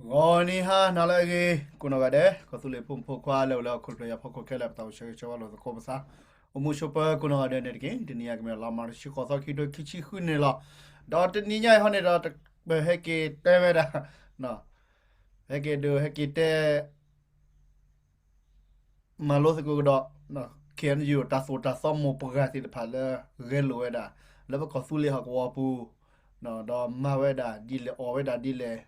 ဂီၤနံၤဟါနၤလၢအဂ့ၤ ကိးနီၢ်ဂၤဒဲး ကီၢ်သူလ့ၤဖိမုၣ်ဖိခွါလၢအိၣ်လၢဟီၣ်ခိၣ်ဖျၢၣ်အံၤအဖီခိၣ်ခဲလၢာ် ပသးအိၣ်ဆၢဂ့ၤဆၢဝါလိာ်သကိးပသး အိၣ်မူဆိးပၢၤကိးနီၢ်ဂၤဒဲးန့ၣ်တက့ၢ်. တနံၤအံၤကမ့ၢ်လါမၢ်ၡး တဆံဃိးသီ ခံကထိခံဆံဃုန့ၣ်လီၤ. ဒီးတနံၤညါအံၤဟီန့ၣ်ဒီး ပဟဲက့ၤတဲဝဲဒၣ် ဟဲက့ၤဒုး ဟဲက့ၤတဲ မၤလိသကိးကဒီး ခ့ၣ်အဲၣ်ယူၣ် တၢ်သိၣ်တၢ်သီမိၢ်ပှၢ်သ့ၣ်တဖၣ်လၢ ဂဲၤလိာ်ဝဲဒၣ် လၢပကီၢ်သူလ့ၤဟီၣ်ကဝီၤပူၤ ဒီးမၤဝဲဒၣ်ဒ်လဲၣ် အီၣ်ဝဲဒၣ်ဒ်လဲၣ်,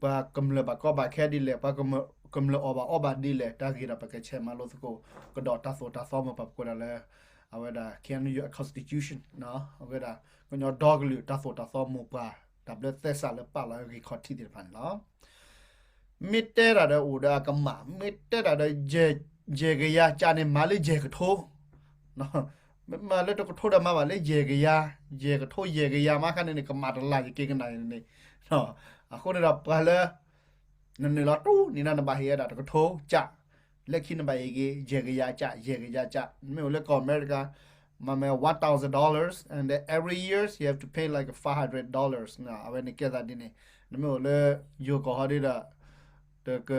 ပှၤကမျၢၢ်ဘၣ်ကီဘၣ်ခဲဒ်လဲၣ်, ပှၤကမျၢၢ်အီၣ်ဘၣ်အီဘၣ်ဒ်လဲၣ်, တၢ်ဂ့ၢ်ဒီးပကဆဲးမၤလိသကိးကဒီးတၢ်သိၣ်တၢ်သီမိၢ်ပှၢ် ပကိးဒၣ်လၢ အဝဲဒၣ် ခ့ၣ်အဲၣ်ယူၣ် constitution အဝဲဒၣ် ကညီဒီကလုာ်တၢ်သိၣ်တၢ်သီမိၢ်ပှၢ် တၢ်ဘျၢသဲစးလၢပာ်လီၤဂ့ၢ်ခီၣ်ထံးသ့ၣ်တဖၣ်န့ၣ်လီၤ. မ့ၢ်တဲတၢ်ဒီးအိၣ်ဒီးအကမၣ်, မ့ၢ်တဲတၢ်ဒီး ယဲၢ်ကယၤကးန့ၣ် မၤလၢယဲၢ်ကထိ, မ့ၢ်မၤလၢတကထိဒီးမၤဘၣ်လၢယဲၢ်ကယၤ, ယဲၢ်ကထိယဲၢ်ကယၤမးခါန့ၣ်န့ၣ် ကမၣ်တလၢ်ယက့ၤကနၣ်န့ၣ်, အဃိန့ၣ်ဒီးပှၤလၢ နနုာ်လီၤတူၢ်န့ၣ်ဒီးနဘၣ်ဟ့ၣ်ဝဲဒၣ်တကထိကး, လၢခံနဘၣ်ဟ့ၣ်က့ၤ ယဲၢ်ကယၤကး, ယဲၢ်ကယၤကး, နမ့ၢ်အိၣ်လၢကီၢ်အမဲရကၤ မၤမဲာ် one thousand dollars and then every year you have to pay like five hundred dollars အဝဲန့ၣ်ကဲသးဒ်န့ၣ်, နမ့ၢ်အိၣ်လၢယိၤကီၢ်ဟီဒ်ဒီး တက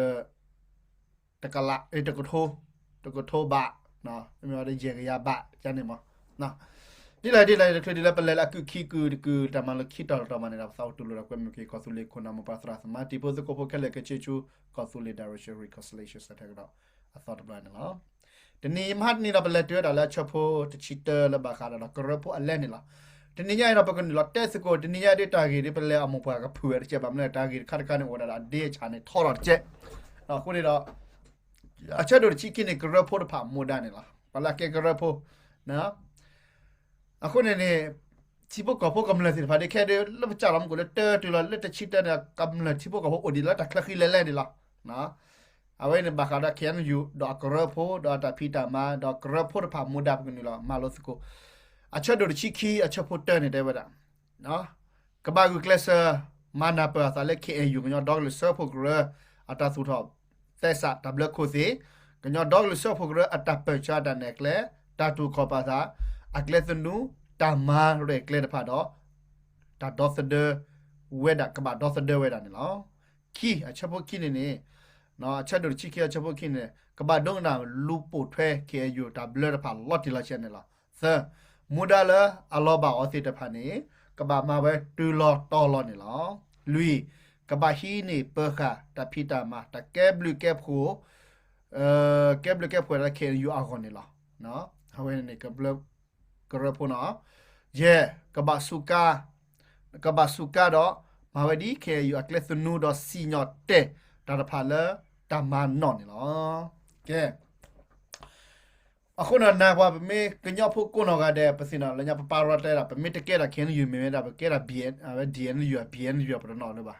တကလး တကထိ, တကထိဘး, မ့ၢ်ဝဲဒၣ်ယဲၢ်ကယၤဘးကန့ၣ်မး, ဒ်လဲၣ်ဒ်လဲၣ်တချုးဒ်လၢပလဲၤလၢအကုၢ်ခံကုၢ်တကုၢ် တၢ်မၤလိခံတီၤတတီၤမးန့ၣ်ဒီး ပသးအိၣ်တူၢ်လိာ်ဒီးကွဲမုာ်က့ၤ ကီၢ်သူလ့ၤခိၣ်နၢ်မိၢ်ပှၢ်သရၣ်သမါ တံၤဖိသကိးဖိခဲလၢာ်ကဆ့ဆူ ကီၢ်သူလ့ၤ direction reconciliation စဲထဲကဒီး အသီတဘျီန့ၣ်လီၤ. တနံၤမဟါတနံၤဒီး ပလဲၤတုၤဝဲဒၣ်လၢအဆၢဖိတဆံတၢလၢဘၣ်ဃးဒီးကရၢဖိအလဲန့ၣ်လီၤ. တနံၤညါအံၤဒီး ပကနုာ်လီၤတဲသကိး တနံၤညါအံၤဒ်တၢ်ဂ့ၢ်ဒ်ပလဲၤအမိၢ်ပှၢ်ကဖုးဝဲတကဲး ဘၣ်မနုၤတၢ်ဂ့ၢ်တခါတခါန့ၣ် အိၣ်ဝဲဒၣ်ဒီးအဒ့အဆၣ်န့ၣ်ထီထီၣ်တကဲး, အဃိန့ၣ်ဒီး အဆၢဒိၣ်တဆံခံန့ၣ် ကရၢဖိတဖၣ်မူဒါန့ၣ်လီၤ. ပှၤလၢအကဲကရၢဖိ အဃိန့ၣ်န့ၣ် ထံဖိကီၢ်ဖိကမျၢၢ်သ့ၣ်တဖၣ်ဒ်ခဲဒ်လၢပစးလီၤမူခိၣ်လၢတၢတုၤလီၤလၢတဆံတၢန့ၣ် ကမျၢၢ်ထံဖိကီၢ်ဖိအိၣ်ဒံးလၢတၢ်ချၢဃံလဲၢ်လဲၢ်န့ၣ်လီၤ. အဝဲန့ၣ်ဘၣ်ဃးဒီး ခ့ၣ်အဲၣ်ယူၣ် ဒီးအကရၢဖိ ဒီးအတၢ်ဖံးတၢ်မၤ ဒီးကရၢဖိတဖၣ်မူဒါပကနုာ်လီၤမၤလိသကိး အဆၢဒိၣ်တဆံခံ အဆၢဖိတၢန့ၣ်တဲဝဲဒၣ် ကဘၣ်ဂုာ်ကျဲးစၢး မၤနၢ်ပၢၢ်အသးလၢ ခ့ၣ်အဲၣ်ယူၣ် ကညီဒီကလုာ်စၢဖှိၣ်ကရၢ အတၢ်သူၣ်ထီၣ်သဲစးတၢ်ဘျၢခိၣ်သ့ၣ်, ကညီဒီကလုာ်စၢဖှိၣ်ကရၢအတၢ်ပၢၢ်ဆၢအတၢ်နဲၣ်ကျဲ, တၢ်တူၢ်ခီၣ်ပာ်သး, အကျဲသနူ, တၢ်မၤရဲၣ်ကျဲတဖၣ်ဒီး တၢ်ဒီသဒၢဝဲဒၣ် ကဘၣ်ဒီသဒၢဝဲဒၣ်န့ၣ်လီၤ. ခံ, အဆၢဖိခံန့ၣ်န့ၣ် အဆၢဒိၣ်တဆံခံ အဆၢဖိခံန့ၣ် ကဘၣ်ဒိကနၣ်လူၤပိာ်ထွဲ ခ့ၣ်အဲၣ်ယူၣ် တၢ်ဘျၢတဖၣ်လီၤတံၢ်လီၤဆဲးန့ၣ်လီၤ. သၢ, မူဒါလၢအလီၤဘၣ်အီၤသ့ၣ်တဖၣ်န့ၣ် ကဘၣ်မၤဝဲတုၤလီၤတီၤလီၤန့ၣ်လီၤ. လွံၢ်, ကဘၣ်ဟံးန့ၢ်ပၢၤဃာ်တၢ်ဖံးတၢ်မၤ တၢ်ကဲဘျုးကဲဖှိၣ် ကဲဘျုးကဲဖှိၣ်လၢ ခ့ၣ်အဲၣ်ယူၣ် အဂီၢ်န့ၣ်လီၤ. အဝဲန့ၣ် ကရၢဖိနီၤ. ယဲၢ်, ကဘၣ်စူးကါ, ကဘၣ်စူးကါဒီး မၤဝဲဒ် ခ့ၣ်အဲၣ်ယူၣ် အကျဲသနူဒီးစံၣ်ညီၣ်တဲာ်တၢ်တဖၣ်လၢတၢ်မၤနီၣ်န့ၣ်လီၤ. ကဲ အဃိန့ၣ် နၤပှၤပမ့ၢ်ကညီဖိကိးနီၢ်ဂၤဒဲး ပသ့ၣ်နီၣ်လၢညါ ပပၢ်ရီတဲဒၣ် ပမ့ၢ်တကဲဒၣ် ခ့ၣ်အဲၣ်ယူၣ် မ့ၢ်ဝဲဒၣ် ပကဲဒၣ် ဘီၣ် အဝဲ ဘီၣ်အ့ၣ်ယူၣ် ဘီၣ်အ့ၣ်ယူၣ် ပတနီၣ်လၢၤဘၣ်.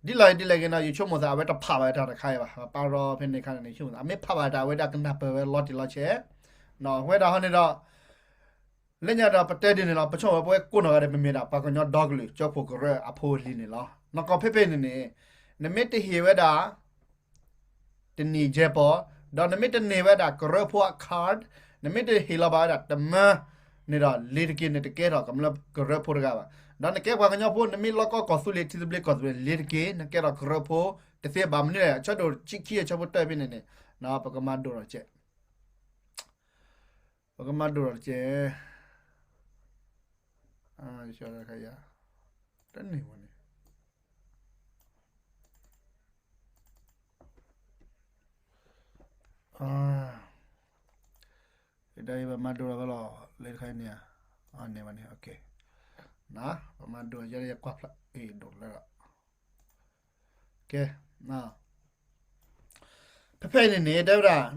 ဒ်လဲၣ်ဒ်လဲၣ်ဂ့ၤနီၤ ယဆိကမိၣ်သး အဝဲတဖးဘၣ်တၢ်တခါအံၤဘၣ်. ပၢ်ရီဖဲန့ၣ်ခါန့ၣ် ယဆိကမိၣ်သး အမ့ၢ်ဖးဘၣ်တၢ် အဝဲဒၣ်ကနၢ်ပၢၢ်ဝဲလီၤတံၢ်လီၤဆဲး ဝဲဒၣ်ဟီန့ၣ်ဒီး လၢညါဒီးပတဲဒ်န့ၣ်လီၤ. ပဆိကမိၣ်ဝဲပဝဲကိးနီၢ်ဂၤဒဲး ပမ့ၢ်ဒၣ်ပှၤကညီဒီကလုာ်စၢဖှိၣ်ကရၢအဖိအလံၤန့ၣ်လီၤ. နီၢ်ကီၢ်ဖဲဖဲန့ၣ်န့ၣ် နမ့ၢ်တဟ့ၣ်ဝဲဒၣ် တနံၣ်ယဲၢ်ပီၢ်, ဒီးနမ့ၢ်တန့ၢ်ဝဲဒၣ်ကရၢဖိအ card, နမ့ၢ်တဟ့ၣ်လီၤဘၣ်ဝဲဒၣ်တမၢန့ၣ်ဒီး လ့ၤတက့ၤ နတကဲထီၣ်ကမျၢၢ်ကရၢဖိတဂၤဘၣ်. ဒီးနကဲပှၤကညီဖိ နမ့ၢ်လီၢ်ကီၢ်ကီၢ်သူလ့ၤထံသဘျ့ကီၢ်သဘျ့ လ့ၤတက့ၤ နကဲထီၣ်ကရၢဖိတသ့ဘၣ်. မနုၤလဲၣ် အဆၢဒိၣ်တဆံခံ အဆၢဖိတၢဖဲန့ၣ်န့ၣ် ပကမၤဒိၣ်ထီၣ်တကဲး ပကမၤဒိၣ်ထီၣ်တကဲး တန့ၢ်ဝဲန့ၣ် ဒ်အံၤ ပမၤဒိၣ်ထီၣ်ဝဲလီၤ လၢတခါအံၤန့ၣ် န့ၢ်ဝဲန့ၣ် ပမၤဒိၣ်ထီၣ် ယဲယကွၢ်ဖျါ အ့ၣ် ဒိၣ်လၢ ကဲ ဖဲဖဲအံၤန့ၣ်န့ၣ် တဲဝဲဒၣ်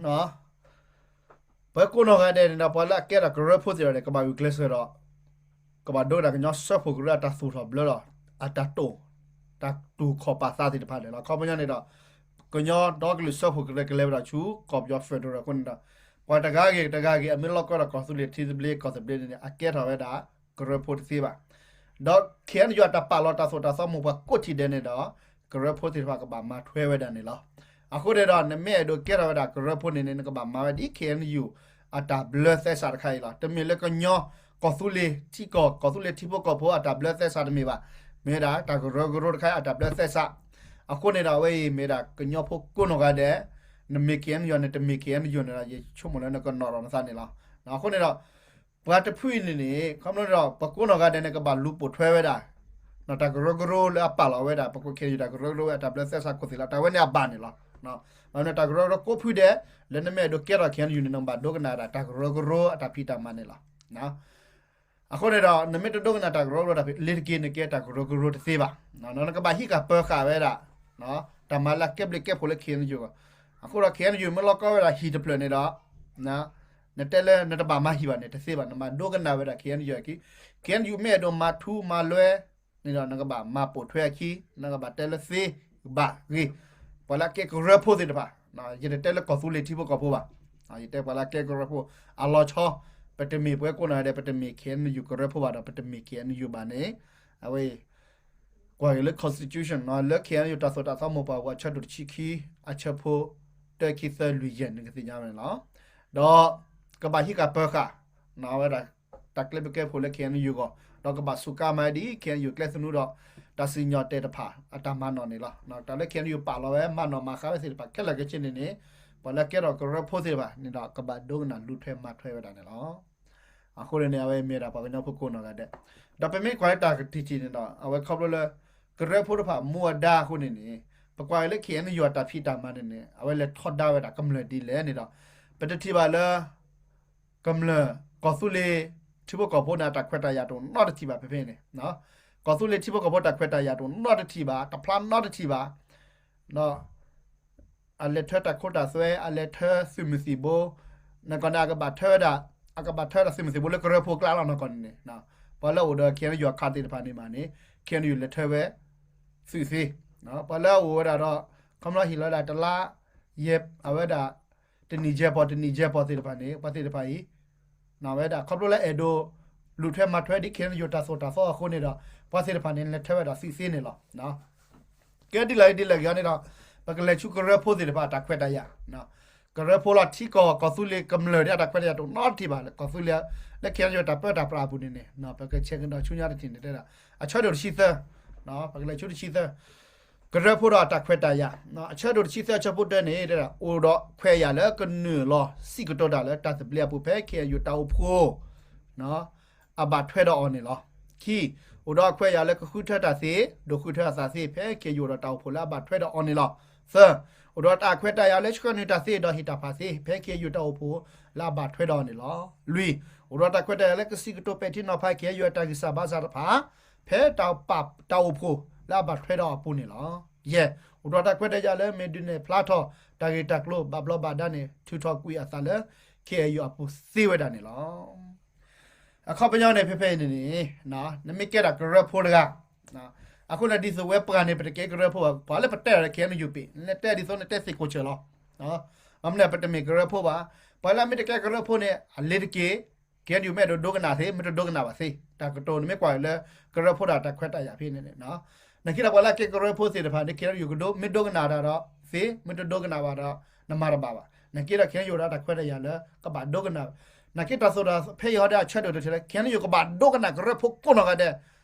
ပှၤကိးနီၢ်ဂၤဒဲးန့ၣ်ဒီး ပှၤလၢအကဲဒၣ်ကရၢဖိသ့ၣ်တဖၣ်န့ၣ် ကဘၣ်ဂုာ်ကျဲးစၢးဒီး ကဘၣ်ဒိကနၣ်ကညီစၢဖှိၣ်ကရၢအတၢ်သူၣ်ထီၣ်ဘျၢဒီး အတၢ်တိာ် တၢ်တူၢ်ခီၣ်ပာ်သးသ့ၣ်တဖၣ်န့ၣ်လီၤ. ခီပညီန့ၣ်ဒီး ကညီဒီကလုာ်စၢဖှိၣ်ကရၢကလဲၤဝဲဒၣ်ဆူ ကီၢ်ပယီၤ federal အဃိန့ၣ်ဒီး ပှၤတဂၤဂ့ၤတဂၤဂ့ၤ အမ့ၢ်လီၢ်ကီၢ်ဒီးကီၢ်သူလ့ၤထံသဘျ့ကီၢ်သဘျ့န့ၣ်န့ၣ် အကဲထီၣ်ဝဲဒၣ်ကရၢဖိတသ့ဘၣ်. ဒီး ခ့ၣ်အဲၣ်ယူၣ် အတၢ်ပာ်လီၤတၢ်သိၣ်တၢ်သီမိၢ်ပှၢ်ကိးထံၣ်ဒဲးန့ၣ်ဒီး ကရၢဖိသ့ၣ်တဖၣ်ကဘၣ်မၤထွဲဝဲဒၣ်န့ၣ်လီၤ. အဃိန့ၣ်ဒီး နမ့ၢ်အဲၣ်ဒိးကဲထီၣ်ဝဲဒၣ်ကရၢဖိန့ၣ်န့ၣ် နကဘၣ်မၤဝဲဒ် ခ့ၣ်အဲၣ်ယူၣ် အတၢ်ဘျၢသဲစးတခါအံၤလီၤ. တမ့ၢ်လၢကညီ ကီၢ်သူလ့ၤထံကီၢ် ကီၢ်သူလ့ၤထံဖိကီၢ်ဖိအတၢ်ဘျၢသဲစးတမ့ၢ်ဘၣ်. မ့ၢ်ဝဲဒၣ်တၢ်ကရၢကရိတခါအံၤအတၢ်ဘျၢသဲစး အဃိန့ၣ်ဒီး အဝဲအံၤမ့ၢ်ဒၣ်ကညီဖိကိးနီၢ်ဂၤဒဲး, နမ့ၢ် KNU န့ၣ် တမ့ၢ် KNU န့ၣ်ဒီး ယဆိကမိၣ်လၢနကနီၣ်ထီၣ်နသးန့ၣ်လီၤ. အဃိန့ၣ်ဒီး ပှၤတဖုအံၤန့ၣ်န့ၣ် ခီဖျိဒီး ပှၤကိးနီၢ်ဂၤဒဲးန့ၣ် ကဘၣ်လူၤပိာ်ထွဲဝဲဒၣ် တၢ်ကရၢကရိလၢအပာ်လီၤဝဲဒၣ် ပက KNU တၢ်ကရၢကရိဝဲအတၢ်ဘျၢသဲစးခိၣ်သ့ၣ်လီၤ. တၢ်ဝဲန့ၣ်အဘၣ်န့ၣ်လီၤ. ဘၣ်မနုၤတၢ်ကရၢကရိကိးဖုဒဲး လၢနမ့ၢ်အဲၣ်ဒိးကဲထီၣ် KNU န့ၣ် နကဘၣ်ဒိကနၣ်ဒၣ်တၢ်ကရၢကရိအတၢ်ဖံးတၢ်မၤန့ၣ်လီၤ. အဃိန့ၣ်ဒီး နမ့ၢ်တဒိကနၣ်တၢ်ကရၢကရိတၢ်ဖံး လ့ၤတက့ၤနကဲတၢ်ကရၢကရိတသ့ဘၣ်. နကဘၣ်ဟံးဃာ်ပၢၤဃာ်ဝဲဒၣ် တၢ်မၤလၢအကဲဘျုးကဲဖှိၣ်လၢ KNU အဂီၢ်. အဃိဒီး KNU မ့ၢ်လီၤကီဝဲဒၣ်ဟံၣ်တဖျၢၣ်န့ၣ်ဒီး နတဲလၢနတဘၣ်မၤဟံၣ်ဘၣ်န့ၣ် တသ့ဘၣ်. နဘၣ်ဒိကနၣ်ဝဲဒၣ် KNU အခံ KNU မ့ၢ်အဲၣ်ဒိးမၤထူမၤလွဲန့ၣ်ဒီး နကဘၣ်မၤပိာ်ထွဲအခံ နကဘၣ်တဲလၢသ့ဘၣ်ဂ့ၤ. ပှၤလၢအကဲကရၢဖိသ့ၣ်တဖၣ် ယတတဲလၢကီၢ်သူလ့ၤထံဖိကီၢ်ဖိဘၣ်. ယတဲပှၤလၢအကဲကရၢဖိ အလီၤဆီ ပတမ့ၢ်ပှၤကိးနီၢ်ဂၤဒဲး ပတမ့ၢ် KNU ကရၢဖိဘၣ်ဒီး ပတမ့ၢ် KNU ဘၣ်န့ၣ် အဝဲ ကွၢ်က့ၤလၢ constitution လၢ KNU တၢ်သိၣ်တၢ်သီမိၢ်ပှၢ်ပူၤ အဆၢဒိၣ်တဆံခံ အဆၢဖိ တၢ ခံ သၢ လွံၢ် ယဲၢ်န့ၣ် ကသ့ၣ်ညါဝဲန့ၣ်လီၤ. ဒီးကဘၣ်ဟံးဃာ်ပၢၤဃာ် ဝဲဒၣ် တၢ်ကဲဘျုးကဲဖှိၣ်လၢ KNU အဂီၢ် ဒီးကဘၣ်စူးကါမၤဒ် KNU ကျဲသနူဒီး တၢ်စံၣ်ညီၣ်တဲာ်တဖၣ် အတၢ်မၤနီၣ်န့ၣ်လီၤ. တၢ်လၢ KNU ပာ်လီၤဝဲ မၤနီၣ်မၤဃါဝဲသ့ၣ်တဖၣ် ခဲလၢာ်ခဲဆ့န့ၣ်န့ၣ် ပှၤလၢကဲထီၣ်ကရၢဖိသ့ၣ်တဖၣ်န့ၣ်ဒီး ကဘၣ်ဒိကနၣ်လူၤထွဲမၤထွဲဝဲဒၣ်န့ၣ်လီၤ. အဃိန့ၣ်န့ၣ် အဝဲမ့ၢ်ဒၣ်ပှၤကညီဖိကိးနီၢ်ဂၤဒဲး. ဒီးပမ့ၢ်ကွၢ်လၢတၢ်ကတံၢ်တံၢ်န့ၣ်ဒီး အဝဲခီဖျိလၢ ကရၢဖိတဖၣ်မူအဒါအဃိန့ၣ်န့ၣ် ပကွၢ်က့ၤလၢ KNU အတၢ်ဖံးတၢ်မၤန့ၣ်န့ၣ် အဝဲလဲၤထီဒါဝဲဒၣ်ကမျၢၢ်ဒ်လဲၣ်န့ၣ်ဒီး ပတထံၣ်ဘၣ်လၢ ကမျၢၢ်ကီၢ်သူလ့ၤ ထံဖိကီၢ်ဖိန့ၣ် အတၢ်ခွဲးတၢ်ယာ်တအိၣ်နီတထံၣ်ဘၣ်ဖဲဖဲန့ၣ်. ကီၢ်သူလ့ၤထံဖိကီၢ်ဖိတၢ်ခွဲးတၢ်ယာ်တအိၣ်နီတထံၣ်ဘၣ် တဖျါနီတထံၣ်ဘၣ်. ဒီး အလဲၤထၢတၢ်ခိတၢ်သွဲ အလဲၤထၢသုးမုၢ်သံၣ်ဘိ နကီၢ်န့ၣ် အကဘၣ်ထၢဝဲဒၣ် အကဘၣ်ထၢဒၣ်သုးမုၢ်သံၣ်ဘိလၢကရၢဖိအကျါလီၤ နကီၢ်န့ၣ်န့ၣ်. ပှၤလၢအအိၣ်ဒီး KNU အခးသ့ၣ်တဖၣ်န့ၣ်မးန့ၣ် KNU လဲၤထၢဝဲ သုးသ့. ပှၤလၢအအိၣ်ဝဲဒၣ်ဒီး ခီဖျိဟ့ၣ်လီၤဝဲဒၣ်တလါ ယဲၢ် အဝဲဒၣ် တနံၣ်ယဲၢ်ပီၢ် တနံၣ်ယဲၢ်ပီၢ်သ့ၣ်တဖၣ်န့ၣ် ပှၤသ့ၣ်တဖၣ်အံၤ ဝဲဒၣ် ခီဖျိလၢအဲၣ်ဒိး လူၤထွဲမၤထွဲဒ် KNU တၢ်သိၣ်တၢ်သီအဃိန့ၣ်ဒီး ပှၤသ့ၣ်တဖၣ်န့ၣ် လဲၤထၢဝဲဒၣ်သုးသ့န့ၣ်လီၤ. ကဲဒ်လဲၣ်ဒ်လဲၣ်ဂ့ၤန့ၣ်ဒီး ပကလဲၤဆူကရၢဖိသ့ၣ်တဖၣ်အတၢ်ခွဲးတၢ်ယာ် ကရၢဖိလီၤထံကီၢ် ကီၢ်သူလ့ၤကမျၢၢ်ဒ်အတၢ်ခွဲးတၢ်ယာ်တအိၣ်နီတထံၣ်ဘၣ်လၢ ကီၢ်သူလ့ၤ လၢ KNU တၢ်ပၢတၢ်ပြးအပူၤန့ၣ်န့ၣ် ပကဆဲးကဒီးဆူညါတထံၣ်န့ၣ်တဲဒၣ် အဆၢဒိၣ်တဆံသၢ ပကလဲၤဆူတဆံသၢ ကရၢဖိဒီးအတၢ်ခွဲးတၢ်ယာ် အဆၢဒိၣ်တဆံသၢအဆၢဖိတၢန့ၣ် တဲဒၣ် အိၣ်ဒီးခွဲးယာ်လၢကနုာ်လီၤစံးကတိၤတၢ်လၢတၢ်သဘျ့အပူၤဖဲ KNU တၢ်အိၣ်ဖှိၣ် အဘၣ်ထွဲဒီးအီၤန့ၣ်လီၤ. ခံ, အိၣ်ဒီးအခွဲးယာ်လၢကဃုထၢတၢ်သ့, ဒိးဃုထၢအသးသ့ ဖဲ KNU အိၣ်ဒီးတၢ်အိၣ်ဖှိၣ်လၢအဘၣ်ထွဲဒီးအီၤန့ၣ်လီၤ. သၢ, အိၣ်ဒီးတၢ်ခွဲးတၢ်ယာ်လၢဆှၢနုာ်တၢ်သ့ဒီးဟ့ၣ်တၢ်ဖးသ့ ဖဲ KNU တၢ်အိၣ်ဖှိၣ်လၢအဘၣ်ထွဲဒီးအီၤန့ၣ်လီၤ. လွံၢ်, အိၣ်ဒီးတၢ်ခွဲးတၢ်ယာ်လၢကစံးကတိၤပဲာ်ထံနီၤဖး KNU အတၢ်ဂံၢ်စၢ်ဘါစၢ်တဖၣ် ဖဲတၢ်ပာ်တၢ်အိၣ်ဖှိၣ်လၢအဘၣ်ထွဲဒီးအီၤအပူၤန့ၣ်လီၤ. ယဲၢ်, အိၣ်ဒီးတၢ်ခွဲးတၢ်ယာ်လၢမ့ၢ်ဒုးနဲၣ်ဖျါထီၣ် တၢ်ဂ့ၢ်တၢ်ကျိၤဘၣ်ဘျီးဘၣ်ဒါန့ၣ် ထုးထီၣ်ကွံာ်အသးလၢ KNU အပူၤသ့ဝဲဒၣ်န့ၣ်လီၤ. အခီပညီန့ၣ် ဖဲဖဲအံၤန့ၣ်န့ၣ် နမ့ၢ်ကဲဒၣ်ကရၢဖိတဂၤ အဃိန့ၣ် ဒ်သိးဝဲပှၤန့ၣ် ပတကဲကရၢဖိဘၣ်, ပှၤလၢပတဲဒီး KNU ပ့ၢ် နတဲဒ်သိးနတဲသ့ၣ်ကိးဆၢလီၤ. မ့ၢ်မနုၤ ပတမ့ၢ်ကရၢဖိဘၣ်. ပှၤလၢအမ့ၢ်တကဲကရၢဖိန့ၣ် အလ့ၤတက့ၢ် KNU မ့ၢ်အဲၣ်ဒိးဒိကနၣ်သ့ မ့ၢ်တဒိကနၣ်ဘၣ်သ့ တၢ်ကတိၤန့ၣ်မ့ၢ်ကွၢ်လၢ ကရၢဖိဒီးတၢ်ခွဲးတၢ်ယာ်ဖဲန့ၣ်န့ၣ် နက့ဒီးပှၤလၢအကဲကရၢဖိသ့ၣ်တဖၣ်န့ၣ် KNU ကဒိ မ့ၢ်ဒိကနၣ်တၢ်ဒီးသ့ မ့ၢ်တဒိကနၣ်ဘၣ်ဒီး နမၤတဘၣ်ဘၣ်. နက့ဒီး KNU ဒီးတၢ်ခွဲးတၢ်ယာ်လၢ ကဘၣ်ဒိကနၣ် နက့တၢ်သိၣ်တၢ်ဖဲအံၤဟီဒီးအဆၢဒိၣ်တထံၣ်လၢ KNU ကဘၣ်ဒိကနၣ်ကရၢဖိကိးနီၢ်ဂၤဒဲး